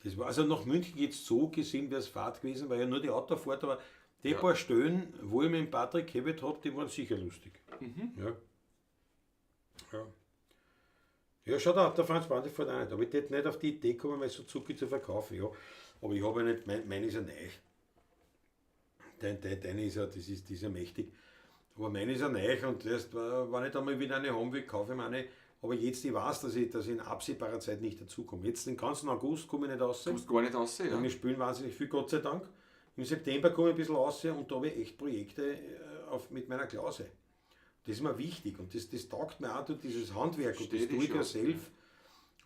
Das war, also nach München geht es so gesehen, wäre es Fahrt gewesen, weil ja nur die Autofahrt, aber die paar Stellen, wo ich mit dem Patrick gehabt habe, die waren sicher lustig. Ja. Ja. Ja, schau da, der Franz Brandi fährt auch nicht. Aber ich hätte nicht auf die Idee kommen, mein Suzuki zu verkaufen. Ja. Aber ich habe ja nicht, mein ist ja neu. Dein ist ja, das ist, die ist ja mächtig. Aber mein ist ja neu und erst, wenn ich da mal wieder eine haben will, kaufe ich mir eine. Aber jetzt, ich weiß, dass ich in absehbarer Zeit nicht dazukomme. Jetzt den ganzen August komme ich nicht raus. Du kommst gar nicht raus, ja. Wir spielen wahnsinnig viel, Gott sei Dank. Im September komme ich ein bisschen raus und da habe ich echt Projekte mit meiner Klause. Das ist mir wichtig und das taugt mir auch, dieses Handwerk und das Verstehe dich Do-it-yourself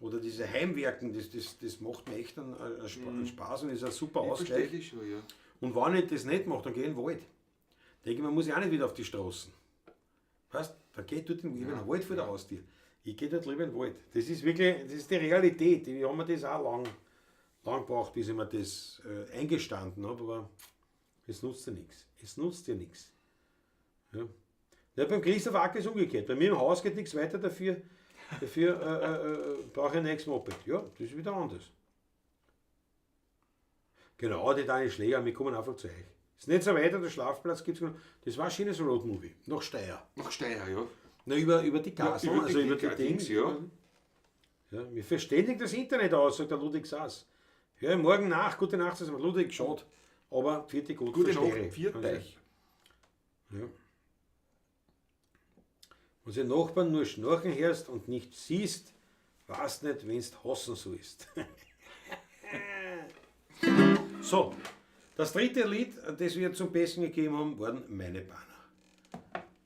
oder diese Heimwerken, das macht mir echt einen Spaß und ist ein super Ich verstehe Ausgleich. dich schon, ja. Und wenn ich das nicht mache, dann gehe ich in den Wald. Denke ich, man muss ja auch nicht wieder auf die Straßen. Weißt, dann geh ich dort in den Wald vor der Haustür. Ich gehe dort lieber in den Wald. Das ist wirklich, das ist die Realität. Ich habe mir das auch lang gebraucht, bis ich mir das eingestanden habe, aber es nutzt ja nichts. Es nutzt ja nichts. Ja. Ja, beim Christoph Acker ist umgekehrt. Bei mir im Haus geht nichts weiter, dafür brauche ich ein neues Moped. Ja, das ist wieder anders. Genau, die Dani Schläger, wir kommen einfach zu euch. Ist nicht so weit, der Schlafplatz gibt es. Das war ein schönes Roadmovie. Nach Steyr. Nach Steyr, ja. Na, über die Gasen, Ja, über also die über die Dings, Dings. ja. Ja, wir verständigen das Internet aus, sagt der Ludwig Sass. Hör morgen nach, gute Nacht zusammen. Ludwig, schade. Aber vierte gut, Gute verstehe Nacht, ich. viert euch. Ja. Wenn du den Nachbarn nur schnarchen hörst und nicht siehst, weißt nicht, wenn's hassen sollst. So, das dritte Lied, das wir zum Besten gegeben haben, waren Meine Banner.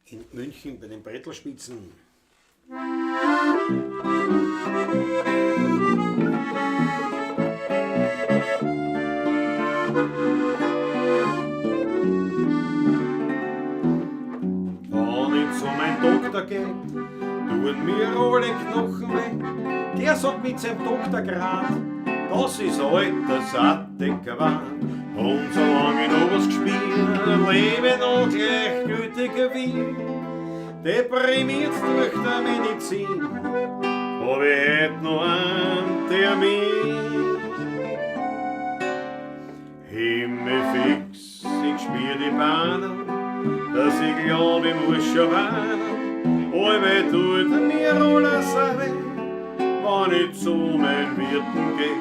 In München bei den Brettelspitzen. Wenn ich zu meinem Doktor geh, tun mir alle Knochen weh. Der sagt mit seinem Doktorgrad, das ist altersadäquat. Und solange ich noch was gespielt, lebe ich noch gleichgültiger wie. Deprimiert durch die Medizin, hab ich heut noch einen Termin. Himmel fix, ich spür die Bahnen, Dass ich glaub, ich muss schon weinen. Allweil tut mir alles weh, wenn ich zu meinen Wirten geh.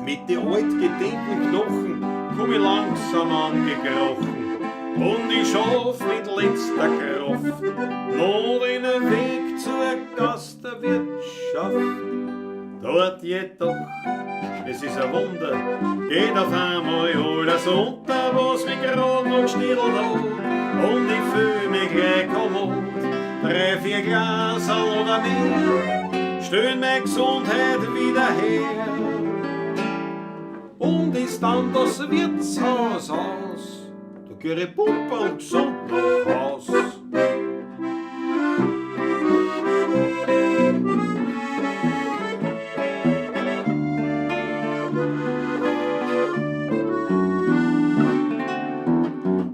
Mit die altgedehnten Knochen komm ich langsam angekrochen und ich schaff mit letzter Kraft noch den Weg zur Gastwirtschaft. Dort jedoch, es ist ein Wunder, geht auf einmal alles unter, was mich grad noch gestiehlt hat. Und ich fühl mich gleich kommod, 3, 4 Glaserl oder mehr, stellen meine Gesundheit wieder her. Und ist dann das Wirtshaus aus, da geh ich pumperl gesund nach Haus.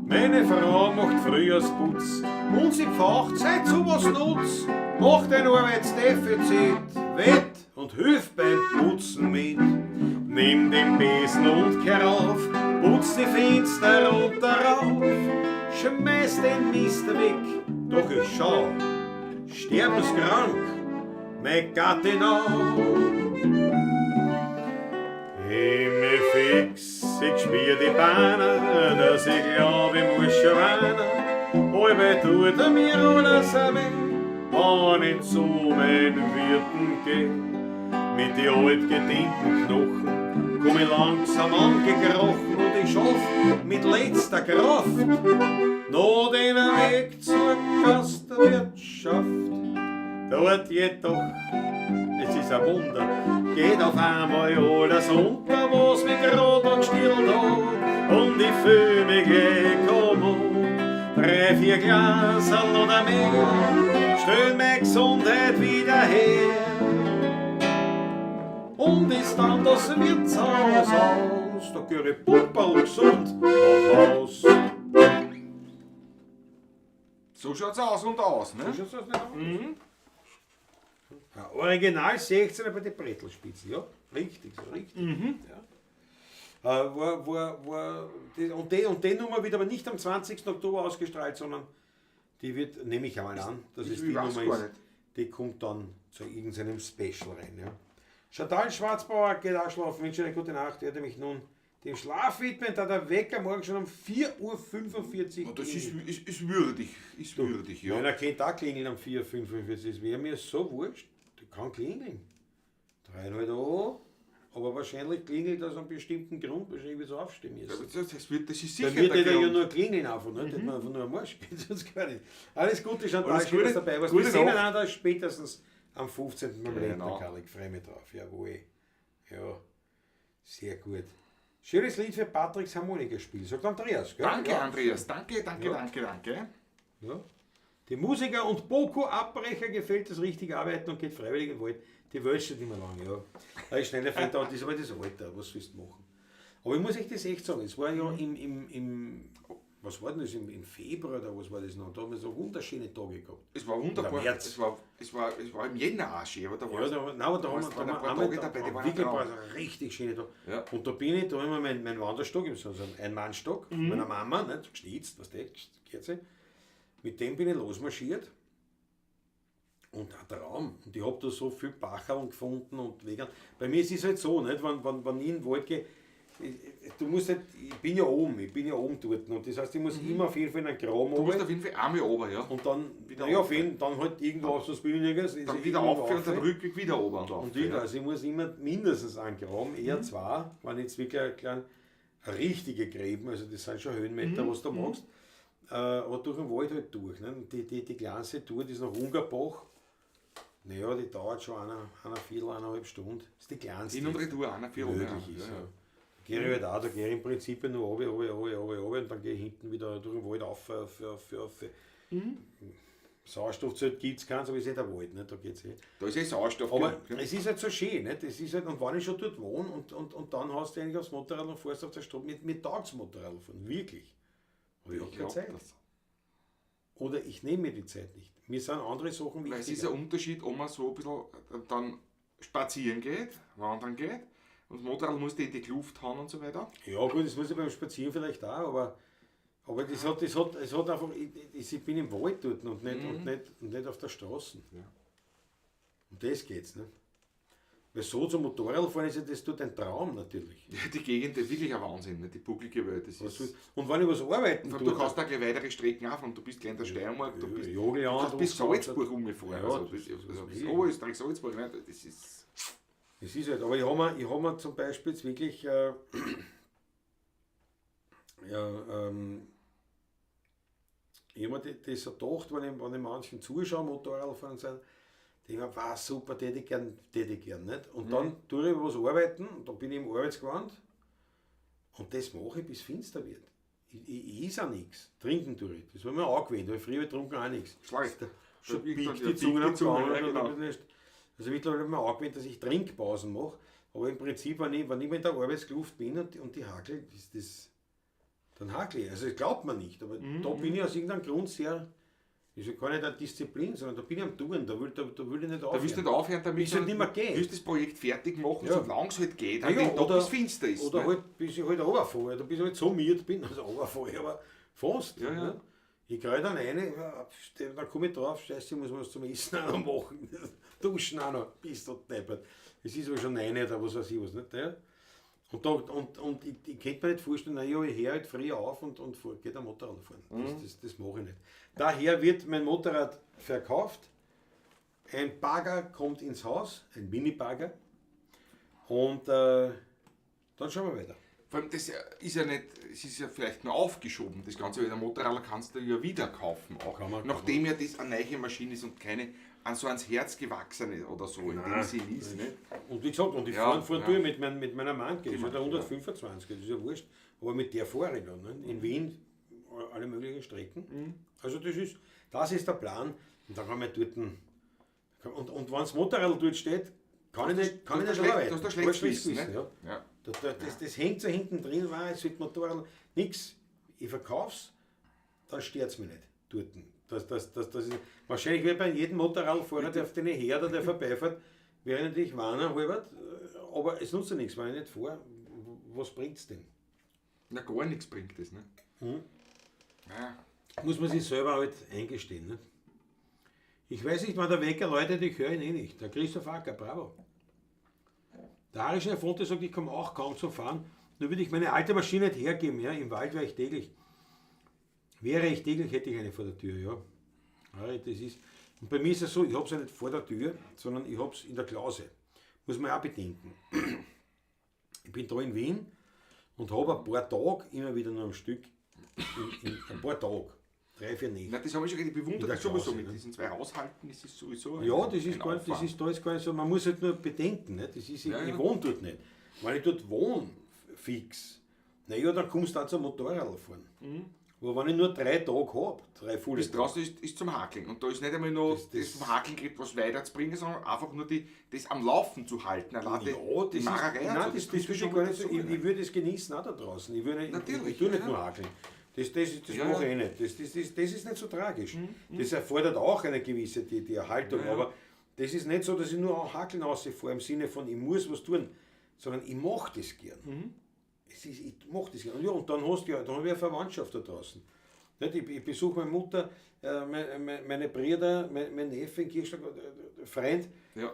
Meine Frau macht Frühjahrsputz und sie pfacht seit sowas nutz, macht ein Arbeitsdefizit, wett und hilft beim Putzen mit. Nimm den Besen und kehr auf, putz die Fenster runter rauf, schmeiß den Mist weg, doch ich schau, sterbenskrank, mein Gattin auch. Ich fix, ich spür die Beine, dass ich glaub, ich muss schon weinen. Allweil tut er mir alles weh, wenn ich zu meinen Wirten geh. Mit die altgedehnten Knochen komm ich langsam angekrochen und ich schaff mit letzter Kraft noch den Weg zur Gastwirtschaft. Dort jedoch, es ist ein Wunder, geht auf einmal alles unter, was mich grad noch gestiehlt hat. Und ich fühl mich gleich kommod. 3, 4 Glaserl oder mehr, stell meine Gesundheit wieder her. Und ist dann das Wirtshaus aus, da geh ich pumperl gesund nach Haus. So schaut's aus und aus, ne? So schaut's aus, nicht aus? Mhm. Ja, Original 16er bei den Brettl-Spitzen, ja. Richtig, so richtig. Mhm. Ja. Und die Nummer wird aber nicht am 20. Oktober ausgestrahlt, sondern die wird, nehme ich einmal an, dass es die Nummer ist, die kommt dann zu irgendeinem Special rein. Ja. Chantal Schwarzbauer geht auch schlafen, wünsche eine gute Nacht, werde mich nun dem Schlaf widmen, da der Wecker morgen schon um 4:45 Uhr. Oh, das ist würdig, ist würdig, ja. Meiner kennt auch klingeln um 4:45 Uhr, das wäre mir so wurscht, der kann klingeln. 3,5 an, aber wahrscheinlich klingelt das aus einem bestimmten Grund, wahrscheinlich wird es aufstehen müssen. Ja, das ist sicher. Bei mir der ja nur klingeln einfach, ne? Mhm. Man einfach nur am Arsch geht, sonst gar nicht. Alles Gute, Chantal, schön, dass du dabei warst. Wir sehen einander spätestens am 15. beim Rentner, Karl, ich freue mich drauf. Jawohl. Ja, sehr gut. Schönes Lied für Patricks Harmonikaspiel, sagt Andreas. Gell? Danke, ja. Andreas, danke, danke, ja. danke, danke. Ja. Die Musiker und Boko-Abbrecher gefällt das richtige Arbeiten und geht freiwillig in den Wald. Die Welt steht immer lang, ja. Da ist schneller fällt, das ist aber das Alter, was willst du machen? Aber ich muss euch das echt sagen, es war ja im was war denn das, im Februar oder was war das noch? Da haben wir so wunderschöne Tage gehabt. Es war wunderbar. März. Es war im Jänner auch schön, aber da war ja, da, nein, aber da haben wir ein paar Tage dabei, die waren wirklich ein paar richtig schöne Tage. Ja. Und da bin ich, da haben wir meinen Wanderstock, so einen Mannstock, meiner Mama, nicht, geschnitzt, was der, Kerze. Mit dem bin ich losmarschiert. Und ein Traum. Und ich hab da so viel Bacherl gefunden und Wege. Bei mir ist es halt so, nicht? Wenn ich in den Wald gehe, du musst halt, ich bin ja oben dort. Und das heißt, ich muss immer auf jeden Fall in einen Graben Du musst auf jeden Fall einmal oben, ja. Und dann wieder ja, auf jeden, dann halt irgendwo auf, sonst bin ich nirgends. Dann wieder auf und dann Rückweg wieder oben und auf. Und wieder, also ich muss immer mindestens einen Graben, eher zwei, wenn jetzt wirklich ein klein, richtige Gräben, also das sind schon Höhenmeter, was du machst. Aber durch den Wald halt durch. Ne? Und die kleinste Tour, die ist nach Ungerbach. Naja, die dauert schon eine Viertel, 1,5 Stunden. Das ist die kleinste. Hin und retour, eine Viertel. Möglich ist, ja. Ja. Da gehe ich halt auch, da gehe ich im Prinzip nur runter, runter, runter, runter und dann gehe ich hinten wieder durch den Wald auf, auf, auf, auf. Sauerstoffzelt gibt es keins, aber ist eh der Wald, ne? Da geht's eh. Da ist eh Sauerstoff. Aber es ist halt so schön, ne? Das ist halt, und wenn ich schon dort wohne und dann hast du eigentlich aufs Motorrad und fährst auf der Straße mit taugt's Motorrad fahren, wirklich. Aber ich habe keine Zeit. Das. Oder ich nehme mir die Zeit nicht. Mir sind andere Sachen wichtiger. Weil es ist ein Unterschied, ob man so ein bisschen dann spazieren geht, wandern geht. Und das Motorrad muss die Luft haben und so weiter. Ja gut, das muss ich beim Spazieren vielleicht auch, Aber das hat, das hat, es hat einfach, ich bin im Wald dort und nicht, und nicht auf der Straße. Ja. Um das geht's, ne? Weil so zum Motorradfahren ist ja das dort ein Traum natürlich. Ja, die Gegend ist wirklich ein Wahnsinn, ne? Die bucklige Welt. Das Was ist, soll's- Und wenn ich was arbeiten Vor allem, tue, du kannst da gleich weitere Strecken auch fahren. Du bist gleich in der Steiermark, du bist, Jogl du kannst bis an, Salzburg rumfahren. Ja, also, das bis, ist also bis möglich. Oberösterreich, Salzburg, ne? Das ist. Es ist halt, aber ich hab mir zum Beispiel jetzt wirklich, ja, ich hab mir das so gedacht, wenn ich manchen zuschaue, Motorradfahren sind, denke ich mir, wow, super, tät ich gern, nicht? Und dann tue ich was arbeiten, und dann bin ich im Arbeitsgewand und das mache ich, bis finster wird. Ich is auch nichts. Trinken tue ich. Das habe ich mir angewöhnt, weil früher getrunken auch nichts. Schlecht. Schon Irgendwann, biegt ja, die Zunge am biegt die Zunge, Gaumen ja, und genau. dann nicht. Also mittlerweile habe ich mir angewöhnt, dass ich Trinkpausen mache. Aber im Prinzip, wenn ich in der Arbeitskluft bin und die hakel, ist das, dann hakel ich. Also das glaubt man nicht, aber da bin ich aus irgendeinem Grund sehr, ist ja gar nicht eine Disziplin, sondern da bin ich am Tun, da will ich nicht aufhören. Da willst du nicht aufhören, damit Bis es nicht mehr geht. willst das Projekt fertig machen, Ja. solange es halt geht, an Ja, dem Tag, bis finster ist. Oder ne? halt, bis ich halt runterfalle, oder bis ich halt so miert bin, also runterfalle, aber fast. Ja, ja. Ne? Ich kriege dann eine, ja, dann komme ich drauf, scheiße, ich muss was zum Essen auch noch machen. Duschen auch noch, bist du deppert. Es ist aber schon 9 oder was weiß ich was, nicht? Ja. Und, da, und ich könnte mir nicht vorstellen, na ja, ich höre halt früh auf und geht am Motorrad fahren. Das mache ich nicht. Daher wird mein Motorrad verkauft. Ein Bagger kommt ins Haus, ein Mini-Bagger. Und dann schauen wir weiter. Vor allem, das ist ja nicht, es ist ja vielleicht nur aufgeschoben, das Ganze, weil der Motorrad kannst du ja wieder kaufen auch. Kann man, Nachdem ja das eine neue Maschine ist und keine an so ans Herz gewachsene oder so, in dem Sinn ist. Nicht? Und wie gesagt, und ich Ja, fahre ja. durch mit meiner Manke, das ist ja der 125, das ist ja wurscht. Aber mit der fahre ich dann. Ne? In Wien, alle möglichen Strecken. Also das ist der Plan. Und dann kann man dort und wenn das Motorrad dort steht, kann ich nicht, kann ich Du hast nicht ein arbeiten. Du hast ein schlechtes Schlechtes Gewissen, Gewissen, ne? ja. Ja. Das hängt so hinten drin, weil es wird Motorrad, nix. Ich verkauf's, dann stört's mich nicht dort. Das ist, wahrscheinlich wäre bei jedem Motorradfahrer, der auf den Herder, der vorbeifährt, wäre natürlich warner, halbert, aber es nutzt ja nichts, wenn ich nicht fahre. Was bringt's denn? Na, gar nichts bringt das, ne? Ja. Muss man sich selber halt eingestehen. Ne? Ich weiß nicht, wann der Wecker läutet, ich höre ihn eh nicht. Der Christoph Acker, bravo. Der Harry Fonte sagt, ich komme auch kaum zum Fahren. Nur würde ich meine alte Maschine nicht hergeben. Ja? Im Wald wäre ich täglich. Wäre ich täglich, hätte ich eine vor der Tür. Ja. Harry, das ist, und bei mir ist es so, ich habe es ja nicht vor der Tür, sondern ich habe es in der Klause. Muss man auch bedenken. Ich bin da in Wien und habe ein paar Tage immer wieder nur am Stück. Ein paar Tage. 3, 4 Nächte. Na, das habe ich schon gedacht, ich bewundere In der das sowieso Klause, mit ne? diesen 2 Haushalten, das ist sowieso Ja, das ist ein gar nicht, das Aufwand. ist da jetzt gar nicht so, man muss halt nur bedenken, ne? Das ist, Ja, ich ja. wohne dort nicht. Wenn ich dort wohne, fix, naja, dann kommst du auch zum Motorradfahren. Aber wenn ich nur 3 Tage hab, 3 volle Bis Tage. draußen ist zum Hakeln. Und da ist nicht einmal nur Das- das das zum Hakeln geht, was weiterzubringen, sondern einfach nur das am Laufen zu halten. Allein Ja, die das ist, Marerei und nein, so, das kommt würde schon ich gar nicht so. dazu, Ich ne? würde es genießen auch da draußen. Ich würde, Natürlich, ich tue nicht ja. nur hakeln. Das Ja, mache ja. ich nicht. Das ist nicht so tragisch. Das erfordert auch eine gewisse die Erhaltung. Ja, ja. Aber das ist nicht so, dass ich nur auch Hakeln rausfahre im Sinne von, ich muss was tun, sondern ich mach das gern. Ich mach das gern. Und, ja, und dann hast du ja, dann hab ich eine Verwandtschaft da draußen. Nicht? Ich besuche meine Mutter, meine Brüder, mein Neffe in Kirchschlag, Freund. Ja.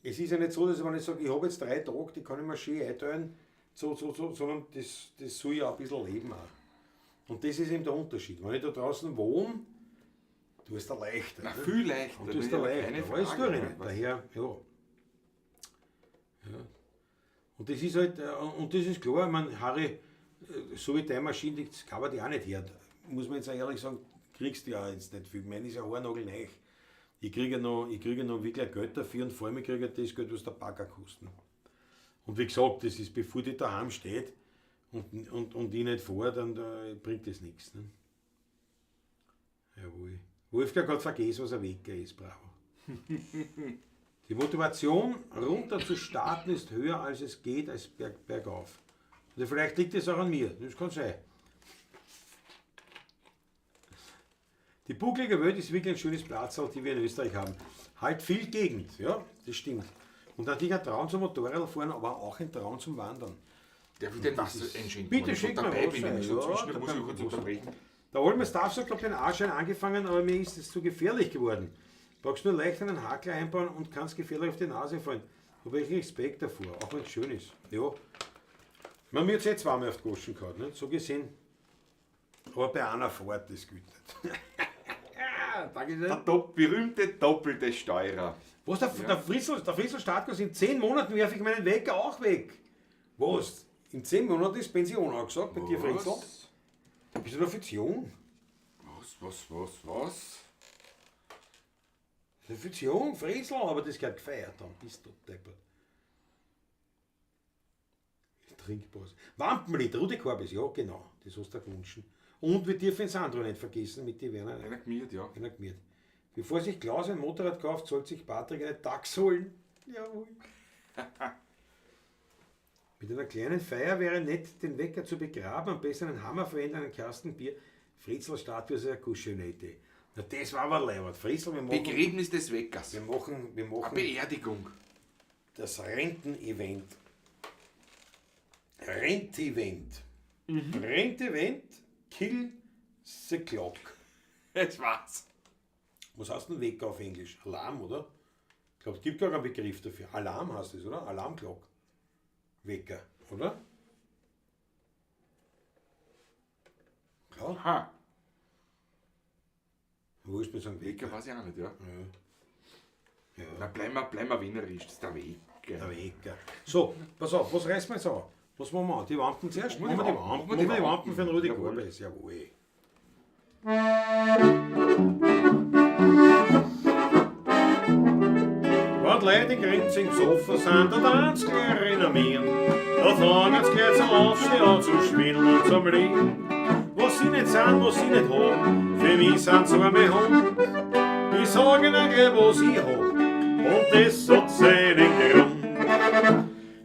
Es ist ja nicht so, dass wenn ich sage, ich habe jetzt 3 Tage, die kann ich mir schön einteilen, so, so, so, sondern das soll ja auch ein bisschen leben auch. Und das ist eben der Unterschied. Wenn ich da draußen wohne, du hast da leichter. Na, ne? viel leichter. Und du hast ne? da leichter. Keine Aber das Frage, tue ich ne? nicht. Daher, ja. Ja. Und das ist halt, und das ist klar, ich meine, Harry, so wie deine Maschine, das kann man die auch nicht her. Muss man jetzt auch ehrlich sagen, kriegst du ja jetzt nicht viel. Meine ist ja haarnagelneu. Ich kriege ja noch, ich kriege ja noch wirklich Geld dafür und vor allem ich kriege ja das Geld, was der Bagger kostet. Und wie gesagt, das ist, bevor die daheim steht und ich nicht fahre, dann bringt das nichts. Ne? Jawohl. Wolfgang hat vergessen, was ein Wecker ist, bravo. Die Motivation, runter zu starten, ist höher, als es geht, als bergauf. Und vielleicht liegt es auch an mir, das kann sein. Die bucklige Welt ist wirklich ein schönes Platzl, die wir in Österreich haben. Halt viel Gegend, ja, das stimmt. Und natürlich ein Traum zum Motorradfahren, aber auch ein Traum zum Wandern. Darf ich den Wasser einschenken? Bitte Wenn ich schenk schon mir dabei Wasser bin, ein. ich so Ja, zwischendurch dabei muss ich kurz Wasser. unterbrechen. Der Olmer Staff sagt, ich habe den A-Schein angefangen, aber mir ist es zu gefährlich geworden. Brauchst nur leicht einen Hakel einbauen und kannst gefährlich auf die Nase fallen. Habe ich Respekt davor, auch wenn es schön ist. Ja. Man mir jetzt eh zweimal auf die Goschen gehauen, nicht? So gesehen. Aber bei einer Fahrt, das gilt nicht. Dankeschön. Der berühmte doppelte Steurer. Was, der Fritzl Startkurs, in 10 Monaten werfe ich meinen Wecker auch weg. Was? In 10 Monaten ist Pension angesagt bei dir, Fritzl? Was? Du bist ja noch viel zu jung. Was? Das ist viel zu jung, Fritzl, aber das gehört gefeiert dann. Bist du deppert. Trinkpause. Wampenlied, Rudi Korbis, ja genau, das hast du gewünscht. Und wir dürfen den Sandro nicht vergessen, mit dem Werner. Einer gemiert, ja. Einer gemiert. Bevor sich Klaus ein Motorrad kauft, sollte sich Patrick eine Tax holen. Jawohl. Mit einer kleinen Feier wäre nett, den Wecker zu begraben, am besten einen Hammer verwenden, einen Kasten Bier. Fritzl Statue ist eine schöne Idee. Na, das war aber leibend. Fritzl, wir machen, Begräbnis des Weckers. wir Eine machen Beerdigung. das Rentenevent. Rentevent. Rentevent, kill the clock. Das war's. Was heißt denn Wecker auf Englisch? Alarm, oder? Ich glaube, es gibt gar keinen Begriff dafür. Alarm heißt es, oder? Alarmglock. Wecker, oder? Klar. Ha. Wo ist mir so ein Wecker Wecker? weiß ich auch nicht, ja. Ja. Na, bleiben wir wienerisch, das ist der Wecker. Der Wecker. So, pass auf, was reißen wir jetzt an? Was machen wir an? Die Wampen zuerst? Machen Machen wir wir die die Wampen. Wampen. Machen wir die Wampen für den Rudi Jawohl. Korbes. Jawohl. Wenn die Leute in Grinzing besoffen sind, da tanzt gleich renommieren. Da fangen sie gleich zum Aufstehen an, zum Schwindeln und zum Liegen. Was sie nicht sind, was sie nicht haben, für mich sind sie arme Hund. Ich sag ihnen gleich, was ich hab, und das hat seinen Grund.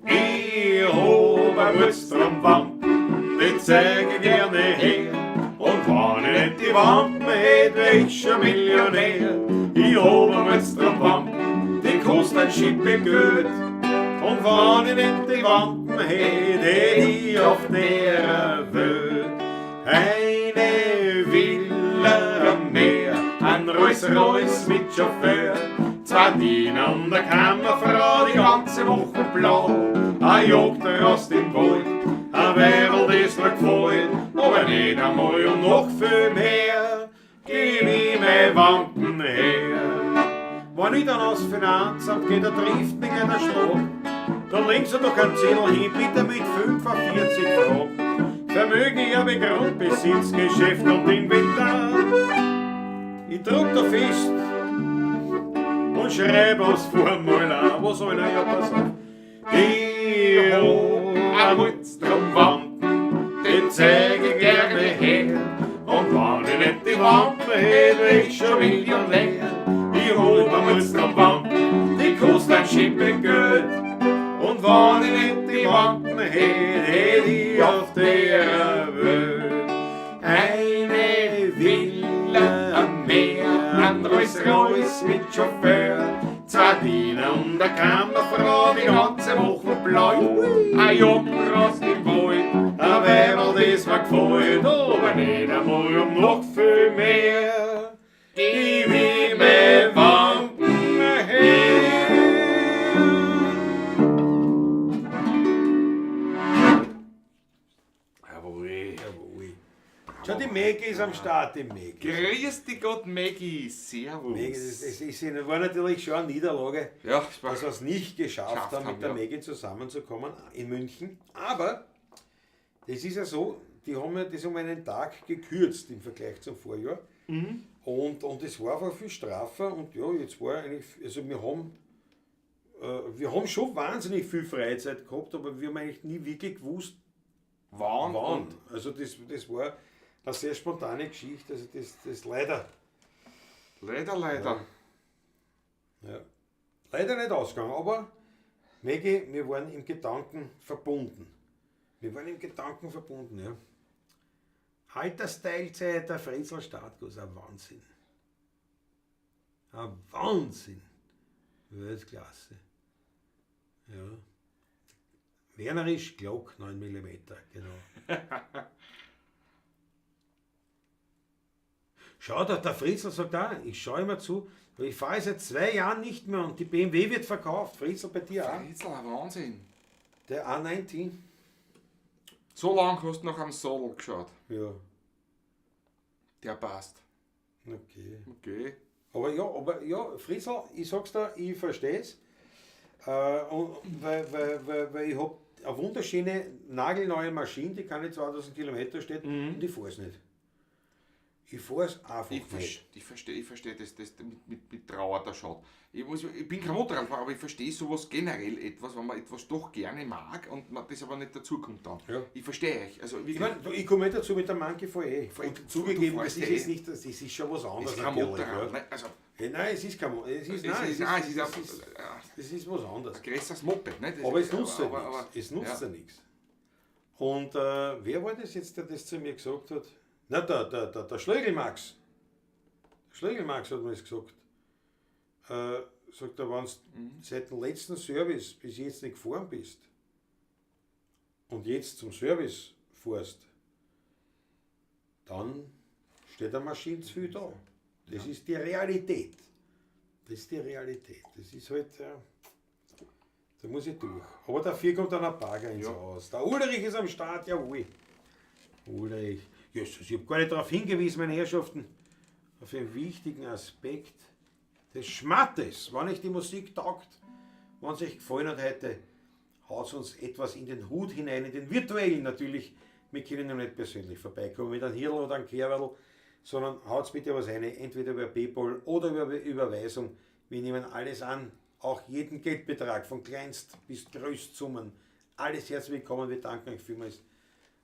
Ich hab ein Wurstramwampen, den zeig ich gerne her. Und wenn ich nicht die Wampen hätt, wär ich schon Millionär. Ich hab ein Wurstramwampen, die kostet ein Schippe Geld. Und wenn ich nicht die Wampen hätt, hätt ich auf der Welt eine Villa am Meer, ein Rolls-Royce mit Chauffeur. Zwei Diener und eine Kammerfrau, die ganze Woche blau. Ein Jagdrost im Wald, ein Weibel, das mir gefällt, aber nicht einmal und noch viel mehr, gib ich meine Wampen her. Wenn ich dann aufs Finanzamt geh, da trifft mich einer Schlag. Da legen sie doch einen Zettel hin, bitte mit 45 Fragen. Vermögen, Erbe, Grundbesitz, Geschäft und Inventar. Ich druck da fest und schreib aufs Formular. Was soll ich ja, pass auf. Ich hab ein Wampen, den zeig ich gerne her. Und wenn ich nicht die Wampen hätt, wär ich schon Millionär. Ich hab ein Wampen, die kostet ein Schippe Geld. Und wenn ich nicht die Wampen hätt, hätt ich auf der Welt eine Villa am Meer, ein Rolls-Royce mit Chauffeur, zwei Diener und eine Kammerfrau, die ganze Woche blau. Ein Jagdrost im Wald, ein Weiberl, das mir gefällt, aber nicht einmal um noch viel mehr. Gib ich mir Wampen her. Jawohl. Jawohl. Schau, die Maggie ist am Start, die Maggie. Grüß dich Gott, Maggie. Servus. Maggie, es war natürlich schon eine Niederlage, Ja, es war dass wir es nicht geschafft Geschafft haben, mit haben, der ja. Maggie zusammenzukommen in München. Aber das ist ja so, die haben ja das um einen Tag gekürzt im Vergleich zum Vorjahr. Mhm. Und es war einfach viel straffer und ja, jetzt war eigentlich, also wir haben schon wahnsinnig viel Freizeit gehabt, aber wir haben eigentlich nie wirklich gewusst, wann, wann. und Also das war eine sehr spontane Geschichte, also das leider, leider, leider. ja, leider nicht ausgegangen, aber Maggie, wir waren im Gedanken verbunden. Wir waren im Gedanken verbunden, ja. Altersteilzeit, der Fritzl Startguss, ein Wahnsinn. Ein Wahnsinn. Weltklasse. Ja. Wernerisch Glock 9 mm, genau. Schau, der Fritzl sagt auch, ich schaue immer zu, weil ich fahre seit 2 Jahren nicht mehr und die BMW wird verkauft. Fritzl, bei dir auch. Fritzl, ein Wahnsinn. Der A90. So lange hast du noch am Sattel geschaut. Ja. Der passt. Okay. Okay. Aber ja, Fritzl, ich sag's dir, ich versteh's. Weil ich hab eine wunderschöne, nagelneue Maschine, die keine 2000 Kilometer steht, und ich fahr's nicht. Ich fahr's einfach nicht. Ich verstehe das mit Trauer da schaut. Ich bin kein Motorradfahrer, aber ich verstehe sowas generell etwas, wenn man etwas doch gerne mag und man das aber nicht dazukommt dann. Ja. Ich verstehe euch. Also ich meine, ich komme nicht dazu mit der Monkey VE. Und zugegeben, das ist jetzt nicht, das ist schon was anderes. Es ist kein Motorrad. Ja. Nein, also, nein, es ist kein Motorrad. Es ist was anderes. Ein größeres Moped. Ne? Aber es nutzt ja nichts. Es nutzt ja nichts. Und wer war das jetzt, der das zu mir gesagt hat? Na, der Schlegelmax. Der Schlegelmax hat mir das gesagt. Sagt er, wenn du seit dem letzten Service bis jetzt nicht gefahren bist und jetzt zum Service fährst, dann steht eine Maschine zu viel da. Das ist die Realität. Das ist die Realität. Das ist halt, da muss ich durch. Aber dafür kommt dann ein Bagger ins Haus. Der Ulrich ist am Start, jawohl. Ulrich. Jesus, ich habe gar nicht darauf hingewiesen, meine Herrschaften, auf einen wichtigen Aspekt des Schmattes. Wenn euch die Musik taugt, wenn es euch gefallen hat heute, haut uns etwas in den Hut hinein, in den virtuellen natürlich. Wir können ja nicht persönlich vorbeikommen mit einem Hirl oder einem Kehrwerl, sondern haut bitte was rein, entweder über PayPal oder über Überweisung. Wir nehmen alles an, auch jeden Geldbetrag, von Kleinst bis Größtsummen. Alles herzlich willkommen, wir danken euch vielmals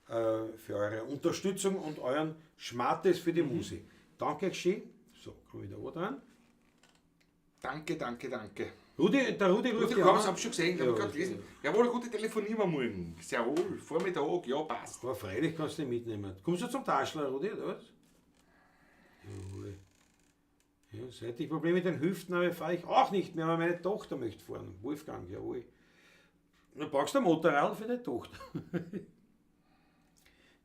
für eure Unterstützung und euren Schmattes für die Musik. Danke euch schön. So, kommen wir wieder dran. Danke, danke, danke. Rudi, der Rudi ruft Rudi, ich hab's schon gesehen, ich hab gerade gelesen. Jawohl, Rudi, telefonieren wir morgen. Sehr wohl, Vormittag, ja, passt. Aber freilich kannst du nicht mitnehmen. Kommst du zum Taschler, Rudi, oder was? Jawohl. Ja, seit ich Probleme mit den Hüften habe, fahre ich auch nicht mehr, aber meine Tochter möchte fahren. Wolfgang, jawohl. Du brauchst ein Motorrad für deine Tochter.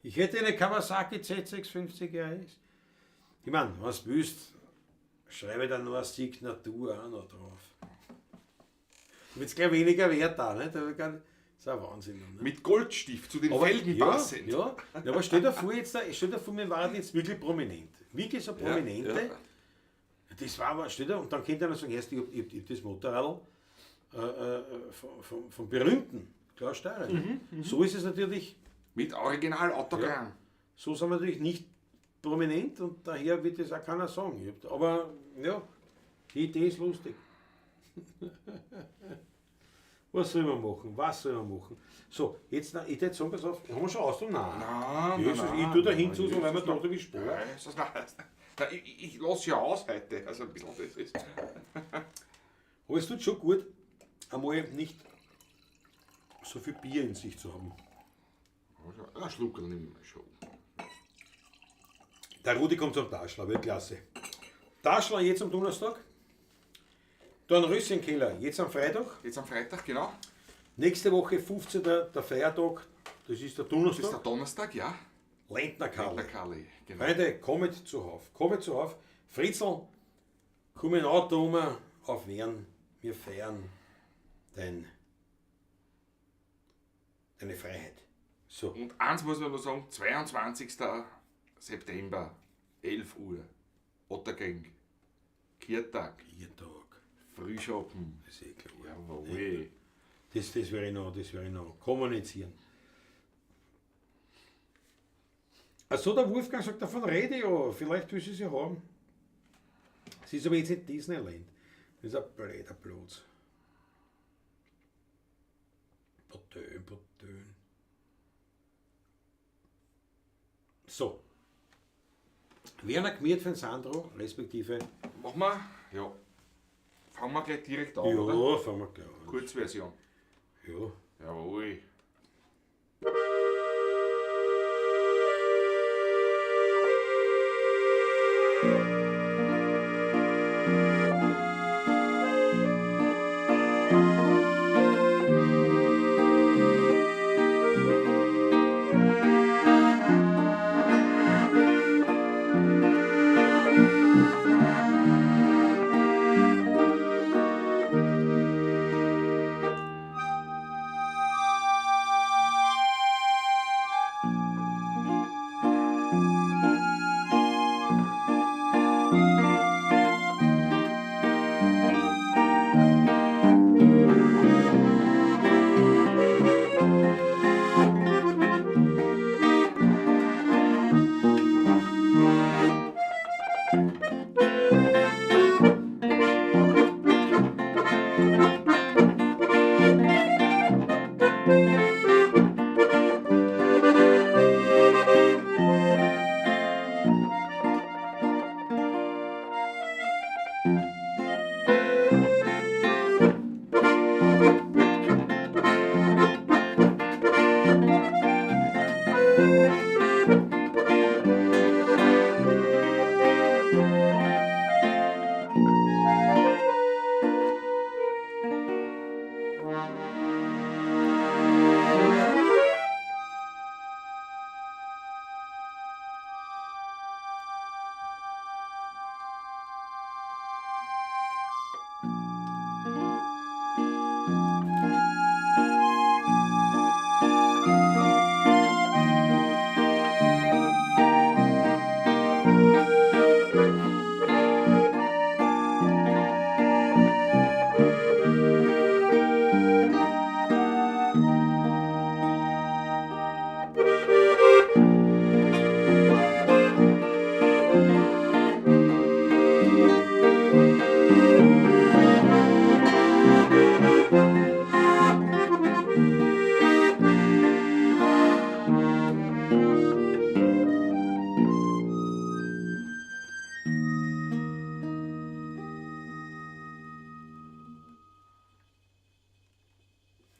Ich hätte eine Kawasaki Z650 RS. Ich meine, wenn du willst, schreibe dann nur eine Signatur auch noch drauf. Wird es gleich weniger wert da, ne? Das ist ein Wahnsinn. Ne? Mit Goldstift zu den Felgen passend. Ja, ja, aber stell dir vor, jetzt, stell dir vor, wir waren jetzt wirklich prominent. Wirklich so prominente. Ja, ja. Das war aber, stell dir, und dann könnte einer sagen, erst, ich hab das Motorrad vom berühmten Klaus Steirer. So ist es natürlich. Mit Original-Autogramm. Ja. So sind wir natürlich nicht prominent und daher wird das auch keiner sagen. Aber ja, die Idee ist lustig. Was soll man machen? Was soll man machen? So, jetzt, ich würde sagen, pass auf, haben wir schon aus? Nein. Nein, Jesus, nein, ich tue da hinzu, so, weil man dachte, wie Spur. Nein, ich lasse ja aus heute. Also ein bisschen das ist. Aber es tut schon gut, einmal nicht so viel Bier in sich zu haben. Ein Schluck nehme ich mal schon. Der Rudi kommt zum Taschler, Weltklasse. Taschler jetzt am Donnerstag. Dann Röschenkeller, jetzt am Freitag. Jetzt am Freitag, genau. Nächste Woche, 15. der Feiertag, das ist der Donnerstag. Das ist der Donnerstag, ja. Lendner Karli. Lendner Karli, genau. Freunde, kommet zuhauf. Kommet zuhauf. Fritzl, komm in Auto um, auf Wern. Wir feiern deine Freiheit. So. Und eins muss man noch sagen, 22. September, 11 Uhr, Otterkring, Kirtag. Kirtag. Frühschoppen. Das ist eh klar. Jawohl. Das werde ich noch kommunizieren. Also der Wolfgang sagt, davon rede ich ja, vielleicht will sie sie haben. Sie ist aber jetzt in Disneyland. Das ist ein blöder Platz. Potön, Potön. So. Werner Gmiert von Sandro, respektive. Machen wir? Ja. Fangen wir gleich direkt an, ja, oder? Ja, fangen wir gleich an. Kurzversion. Ja. Jawohl.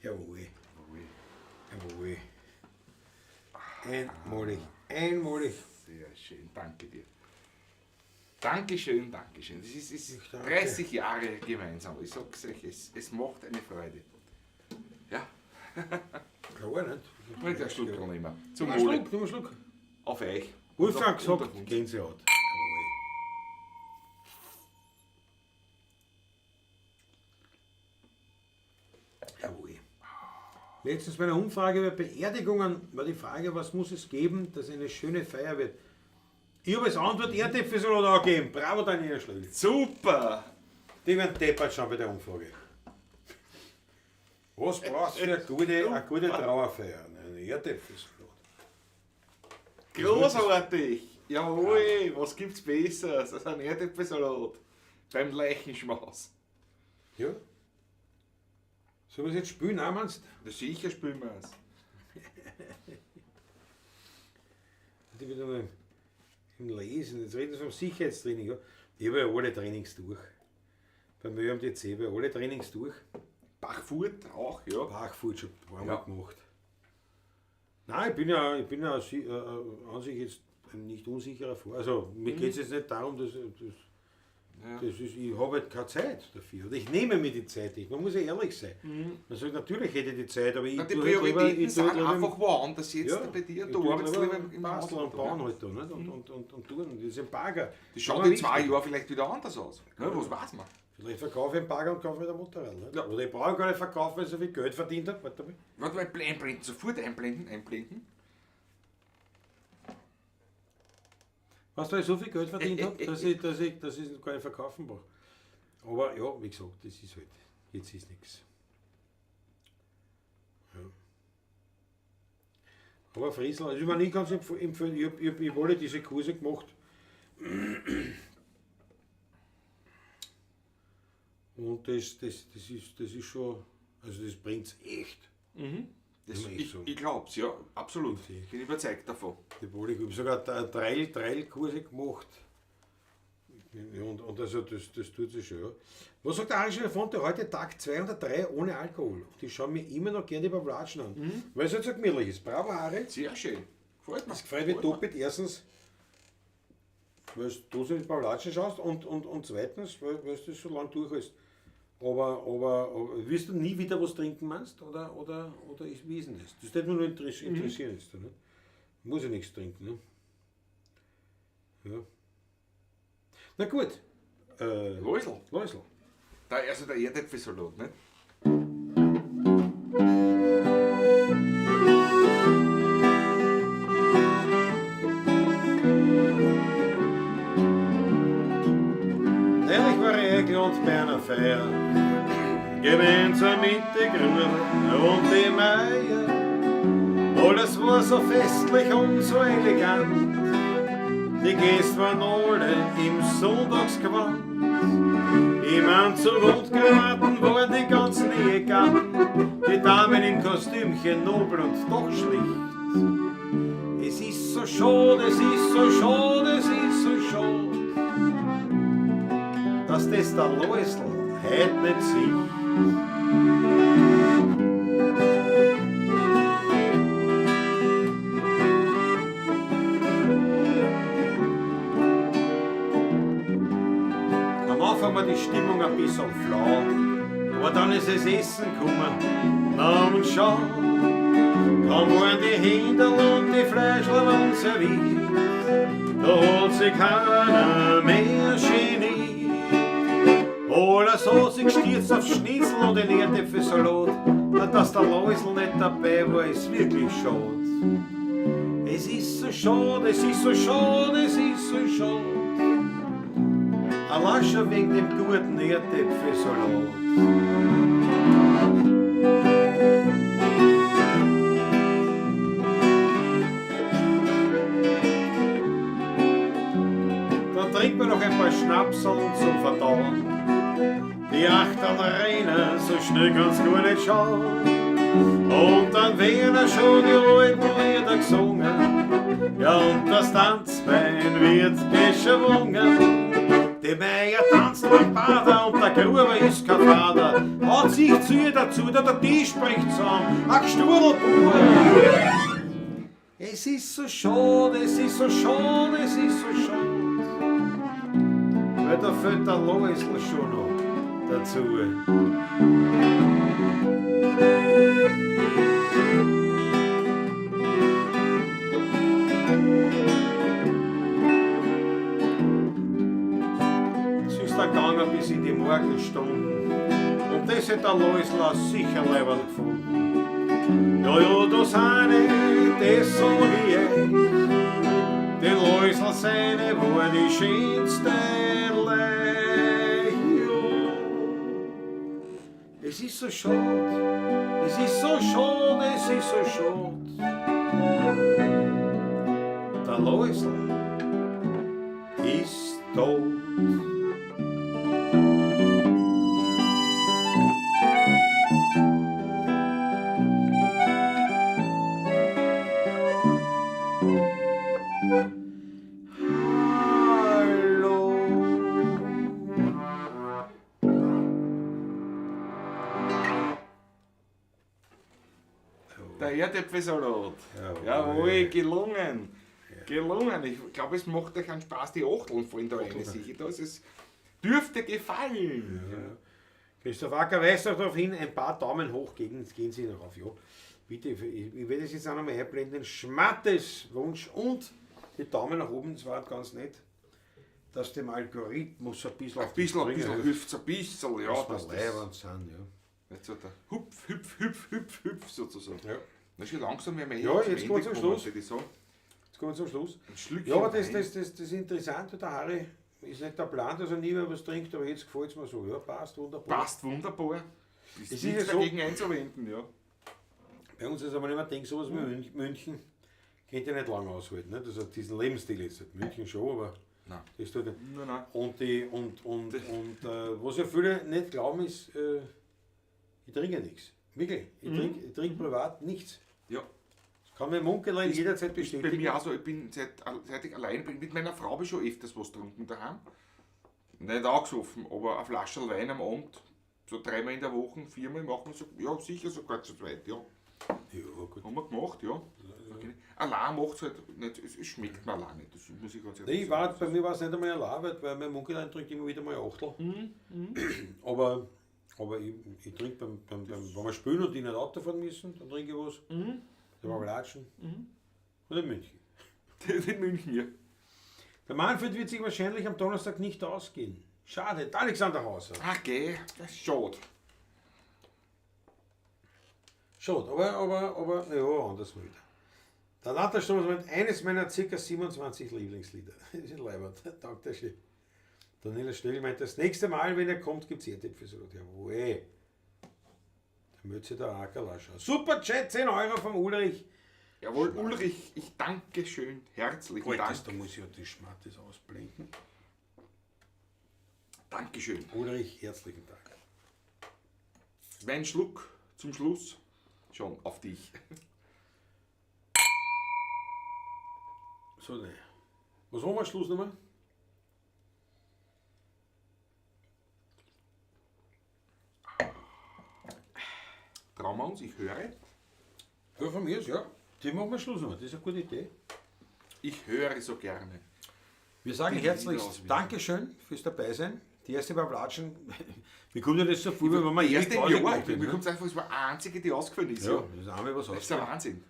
Jawohl. Jawohl. Einmalig, einmalig. Sehr schön, danke dir. Dankeschön, Dankeschön. Das ist Ich danke. 30 Jahre gemeinsam. Ich sag's euch, es macht eine Freude. Ja, Klar, nicht? bringt einen Schluck nehmen. Zum Nimm einen Wohle. Schluck, nimm einen Schluck. Auf euch. Wolfgang Und auf gesagt, uns. Gänsehaut. Jawohl. Jawohl. Letztens bei einer Umfrage über Beerdigungen war die Frage, was muss es geben, dass eine schöne Feier wird. Ich habe als Antwort Erdäpfelsalat angegeben. Bravo, Daniela Schlögl. Super! Die werden deppert schon bei der Umfrage. Was brauchst du für eine gute Trauerfeier? Einen Erdäpfelsalat. Großartig! Jawohl, was gibt's Besseres als ein Erdäpfelsalat beim Leichenschmaus? Ja. Sollen wir es jetzt spielen, auch meinst du? Das sicher spielen wir es. Die wieder noch im Lesen. Jetzt reden sie vom Sicherheitstraining. Ja. Ich habe ja alle Trainings durch. Beim ÖMTC habe ich alle Trainings durch. Bachfurt auch, ja. Bachfurt schon ein paar Mal Ja. gemacht. Nein, ich bin ja an sich jetzt ein nicht unsicherer Fahrer. Also mir geht es jetzt nicht darum, dass Ja. das ist, ich habe halt keine Zeit dafür. Oder ich nehme mir die Zeit nicht. Man muss ja ehrlich sein. Man sagt, natürlich hätte ich die Zeit, aber ich Na, die tue halt lieber- Prioritäten ich tue halt sind lieber- einfach woanders jetzt ja, bei dir. ich Du tue arbeitest lieber lieber im Basteln und Haus. bauen halt da, nicht? Und tun. Und das ist ein Bagger. Das schaut Aber in 2 wichtig. Jahren vielleicht wieder anders aus. Ne, was weiß man? Vielleicht verkaufe ich einen Bagger und kaufe mir ein Motorrad. Nicht? Ja. Oder ich brauche gar nicht verkaufen, weil ich so viel Geld verdient habe. Warte mal. Warte mal, einblenden, sofort einblenden, einblenden. Weißt du, weil ich so viel Geld verdient habe, dass ich es gar nicht verkaufen brauche. Aber ja, wie gesagt, das ist halt, jetzt ist nichts. Ja. Aber Friesl, also ich meine, ich kann es empfehlen, ich hab alle diese Kurse gemacht. Und das ist schon, also das bringt es echt. Das, Muss ich ich sagen. ich glaub's, ja, absolut. Richtig. Bin überzeugt davon. Die Wolle, ich habe sogar Trailkurse gemacht. Und also das tut sich schon. Ja. Was sagt der Arische Fonte heute? Tag 203 ohne Alkohol. Und ich schaue mir immer noch gerne die Pavlatschen an. Weil es halt so gemütlich ist. Bravo, Ari. Sehr schön. Gefällt mir. Das gefällt mir doppelt. Erstens, weil du so mit Pavlatschen schaust und zweitens, weil du das so lange durchhältst. Aber wirst du nie wieder was trinken, meinst? Oder wie ist denn das? Das würde mich nur interessieren jetzt. Ne? Muss ja nichts trinken. Ne? Ja. Na gut. Läusl. Läusl. Da, also der Erdäpfelsalat, ne? Neulich war ich eingeladen bei einer Feier, gemeinsam mit den Gruber und dem Meier. Alles war so festlich und so elegant, die Gäste waren alle im Sonntagsgewand. Im Anzug und Krawatten waren die ganzen Ehegatten, die Damen im Kostümchen nobel und doch schlicht. Es ist so schade, es ist so schade, es ist so schade, dass das der Läusl heut nicht sieht. die Stimmung ein bisschen flau. Aber dann ist es Essen gekommen, na und schau, kaum waren die Händel und die Fleischl waren serviert, da hat sich keiner mehr geniert. Alles hat sich gestürzt aufs Schnitzel und den Erdäpfelsalat, na, dass der Läusl nicht dabei war, ist wirklich schade. Es ist so schade, es ist so schade, es ist so schade. Allein schon wegen dem guten Erdäpfelsalat. Dann trinkt man noch ein paar Schnapseln zum Verdauen. Die Achterl rennen, so schnell kannst du gar nicht schauen. Und dann werden schon die alten Lieder gesungen. Ja, und das Tanzbein wird geschwungen. Die Meier tanzt Lambada und der Gruber ist kein Vater. Hat sich zu ihr dazu, da der Tisch bricht zusammen. Ach, Sturdelbub. Es ist so schade, es ist so schade, es ist so schade. Weil da fehlt der Loisl schon noch dazu. Es ist dann gegangen bis in die Morgenstunden. Und das hat der Loisl auch sicher leiwand gefunden. Ja, ja, da sind ich, das sag ich euch. Den Loisl seine war die schönste Leih. Ja. Es ist so schade, es ist so schade, es ist so schade. Der Loisl ist tot. Hallo. Der Erdäpfelsalat. Jawohl. Jawohl, gelungen. Gelungen. Ich glaube, es macht euch einen Spaß, die Achteln fallen da rein. Sicher. Das ist, dürfte gefallen. Ja. Christoph Acker weist auch darauf hin, ein paar Daumen hoch gehen Sie noch auf. Ja. Bitte, ich werde es jetzt auch nochmal einblenden. Schmattes Wunsch und die Daumen nach oben, das war ganz nett, dass dem Algorithmus ein bisschen Ein auf die bisschen, ein Sprünge bisschen hilft. hüpft ein bisschen, ja. Dass wir Dass das, leiwand sind, ja. jetzt so der Hupf, hüpf, hüpf, hüpf, hüpf sozusagen. Ja. Na schon langsam werden wir eh Ja, zum jetzt Ende kommen wir zum kommen, Schluss. würde ich sagen. Jetzt kommen wir zum Schluss. Ein Schlückchen Ja, aber Wein. das ist interessant, der Harry ist nicht der Plan, dass er nie mehr was trinkt, aber jetzt gefällt es mir so. Ja, passt wunderbar. Passt wunderbar. Ist Es ist nichts ja so- dagegen einzuwenden, ja. Bei uns ist aber nicht mehr denkt, sowas wie München könnt ihr nicht lange aushalten. Ne? Das hat diesen Lebensstil jetzt. München schon, aber Nein. das tut nicht. Nein, nein. Und, was ja viele nicht glauben ist, ich trinke nichts. Wirklich, ich trinke privat nichts. Ja. Das kann mein Munkelein jederzeit Ist bei bestätigen. mir auch so, ich bin seit ich allein bin, mit meiner Frau habe ich schon öfters was getrunken daheim. Nicht angesoffen, aber eine Flasche Wein am Abend, so dreimal in der Woche, viermal machen wir so, ja sicher sogar zu zweit, ja. Ja, gut. Haben wir gemacht, ja. Okay. Allein macht es halt nicht, es schmeckt mir allein nicht, das muss ich ganz ehrlich Nee, sagen. bei mir war es nicht einmal allein, weil mein Munkelein trinkt immer wieder mal Achtel. Aber ich trinke, wenn wir spielen und die nicht Auto fahren müssen, dann trinke ich was. Dann machen wir Latschen. Und in München. In München, ja. Der Manfred wird sich wahrscheinlich am Donnerstag nicht ausgehen. Schade, der Alexander Hauser. Ach, geh, das ist schade. Schade, aber, ja, anders mal wieder. Der Natter meint, eines meiner ca. 27 Lieblingslieder. Das ist ein Leibert, danke schön. Daniela Schnell meint, das nächste Mal, wenn er kommt, gibt es Erdäpfelsalat. Jawohl. Da möchte der Ackerl schauen. Super Chat, 10 Euro vom Ulrich. Jawohl, Ulrich, ich danke schön. Herzlichen Gut, Dank. das, da muss ich ja die Schmattes ausblenden. Dankeschön. Ulrich, herzlichen Dank. Mein Schluck zum Schluss schon auf dich. So, ne. Was haben wir am Schluss nochmal? Trauen wir uns, ich höre. Ja, von mir aus, ja. Die machen wir Schluss nochmal, das ist eine gute Idee. Ich höre so gerne. Wir sagen Die herzlichst Lieder Dankeschön fürs Dabeisein. Die erste Pavlatschen, mir kommt ja das so vor, wenn man Die erste ewig im Pause Jahr, gemacht mir hat, ne? kommt es einfach, es war die einzige, die ausgefallen ist. Ja, Ja. das ist einmal was Das ist der ausgefallen. Wahnsinn.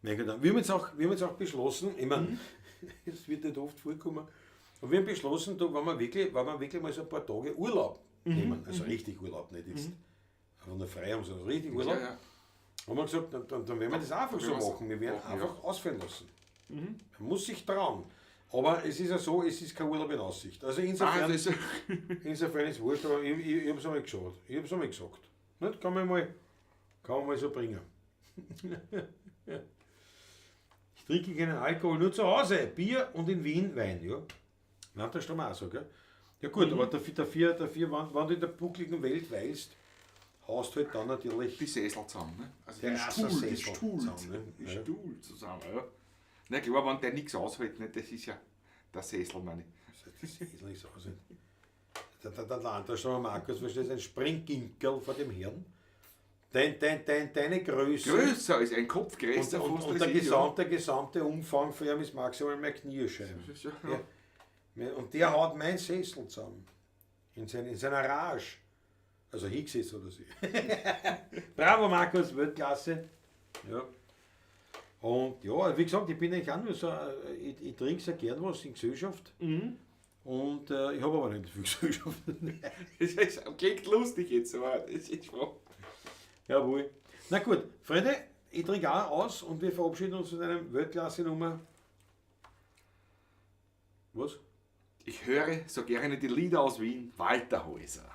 Mein Gott, wir haben jetzt auch beschlossen, ich meine, es wird nicht oft vorkommen, aber wir haben beschlossen, da, wenn wir wirklich mal so ein paar Tage Urlaub nehmen, also richtig Urlaub, nicht jetzt einfach nur frei haben, sondern richtig Urlaub, Ja, ja. haben wir gesagt, dann werden wir das einfach so werden wir's machen. Wir werden machen, einfach ausfallen lassen. Man muss sich trauen. Aber es ist ja so, es ist kein Urlaub in Aussicht. Also insofern, Ah, das ist, insofern ist es wurscht, aber ich habe es einmal geschaut. Ich habe es einmal gesagt. Nicht? Kann man mal so bringen. Ich trinke keinen Alkohol, nur zu Hause. Bier und in Wien Wein, ja. Nein, das stimmt auch so, gell? Ja gut, aber dafür, wenn du in der buckligen Welt weilst, haust halt dann natürlich die Sessel zusammen. Ne? Also Der den Stuhl, den Sessel Stuhl zusammen, ne? den Ja. Stuhl zusammen. Ja. Na klar, wenn der nichts aushält, ne, das ist ja der Sessel, meine ich. Das ist nicht so aus. Der Landessteuer Markus, verstehst du, ein Springginkel vor dem Hirn. Deine Größe. Größer ist ein Kopf größer Und, fast und als der, ich, ja. gesamte Umfang von ihm ist maximal mein Kniescheiben. Das ist ja- Ja. Und der haut mein Sessel zusammen. In seiner Rage. Also hingesetzt oder so. Bravo Markus, Weltklasse. Ja. Und ja, wie gesagt, ich bin eigentlich auch nur so, ich trinke sehr gern was in Gesellschaft. Und ich habe aber nicht viel Gesellschaft. Das ist, klingt lustig jetzt, aber das ist schon. Jawohl. Na gut, Freunde, ich trinke auch aus und wir verabschieden uns mit einem Weltklasse-Nummer. Was? Ich höre so gerne die Lieder aus Wien, Walter Häuser.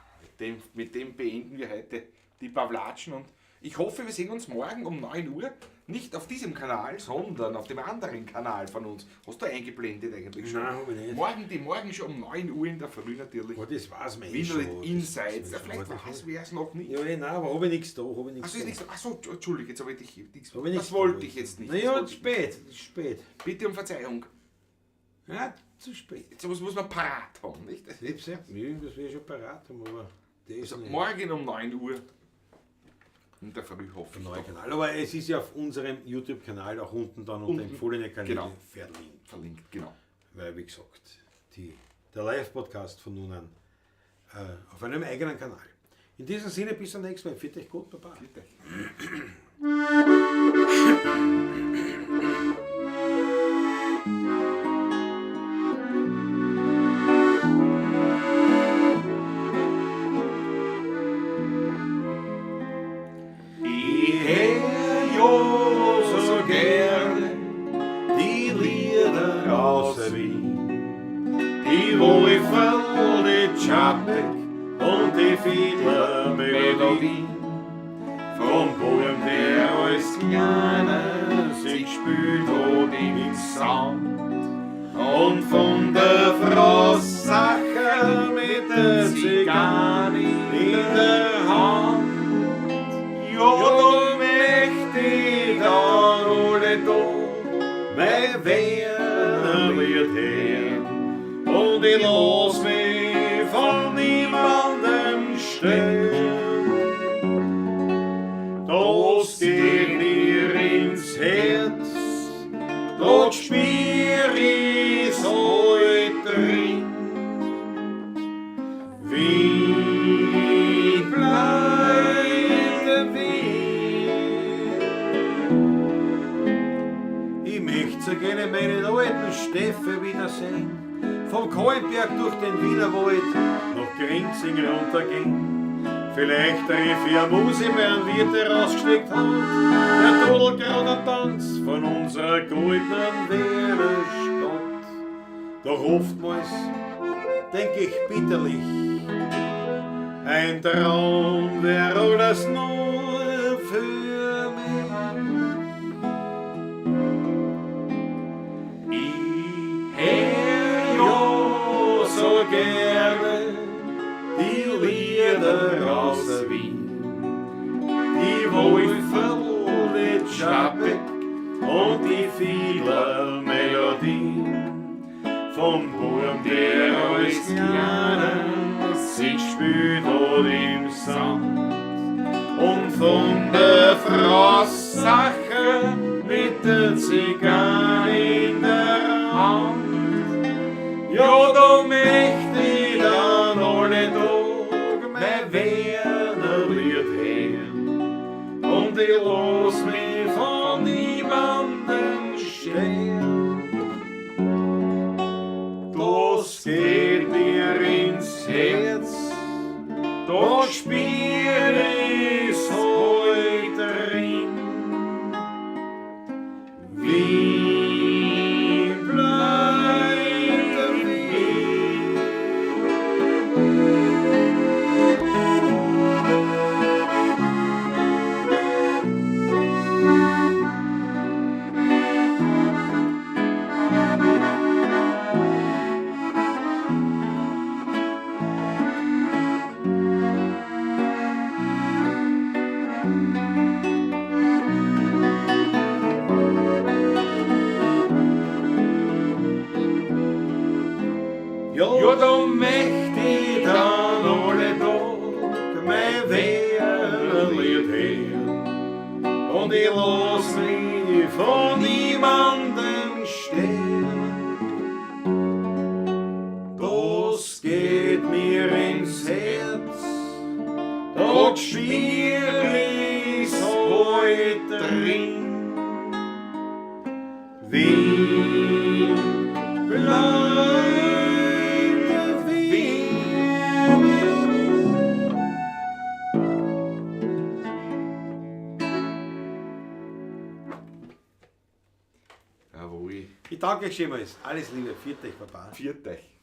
Mit dem beenden wir heute die Pavlatschen und ich hoffe, wir sehen uns morgen um 9 Uhr. Nicht auf diesem Kanal, sondern auf dem anderen Kanal von uns. Hast du eingeblendet eigentlich schon? Nein, hab ich nicht. Morgen schon um 9 Uhr in der Früh natürlich. Oh, das war's mir eh Wiener schon. Das Insights. weiß Ja, mir vielleicht schon. weiß wer es noch nicht. Ja, nein, aber habe ich nichts da. Hab ich nichts Achso, ist da. nichts. Achso, Entschuldige, jetzt habe ich dich. Nichts, Hab ich nichts das wollte da. ich jetzt nicht. Naja, Das wollte ich spät. Ist spät. nicht. Bitte um Verzeihung. Ja, zu spät. Sowas muss man parat haben, nicht? Lieb's, ja. Das wäre schon parat haben, aber das Also nicht. morgen um 9 Uhr in der Früh hoffe ich. Neuer doch. Kanal. Aber es ist ja auf unserem YouTube-Kanal auch unten dann unter Unten. empfohlene Kanäle Genau. verlinkt. Verlinkt, genau. Weil, wie gesagt, der Live-Podcast von nun an auf einem eigenen Kanal. In diesem Sinne, bis zum nächsten Mal. Fühlt euch gut, Baba. Bitte. Ich hör ja so gerne die Lieder aus Wien, die Wolferl, die Tschapek und die Fiedlermelodie. Vom Burm, der als Kleiner sich gespült hat im Sand, und von der Frau Sacher mit der Zigarre in der Hand. Ja, da möchte ich dann alle da mein Werner her. Und ich lass mich von niemandem stören. Das geht mir ins Herz, dort spür ich's heut drin. Wie bleibt der Wien? Ich möchte so gerne meinen alten Steffe wiedersehen. Vom Kahlenberg durch den Wienerwald nach Grinzing runtergehen. Vielleicht treff ich eine Muse, bei einem Wirt, der rausgesteckt hat. Der dudelt grad einen Tanz von unserer goldenen Wiener Stadt. Doch oftmals denk ich bitterlich, ein Traum wär alles nur für mich. Ich hör ja so gerne die Lieder aus Wien, die Wolferl, die Tschapek und die Fiedlermelodie. Vom Burm, der als Kleiner sich gespült hat im Sand, und von der Frau Sacher mit der Zigarre in der Hand. Ja, da möchte ich dann ich lass mich von niemandem stehen. Das geht mir ins Herz, da spür ich's heut drin. Wie bleibt der Wind? Ja, da möcht ich dann alle Tag mein Wehrlied hören. Und ich lass mich von niemandem stehen. Das geht mir ins Herz, da spür ich's heut drin. Wien bleibt der Wien. Jawohl. Ich danke euch vielmals. Alles Liebe. Viert euch, Baba. Viert euch.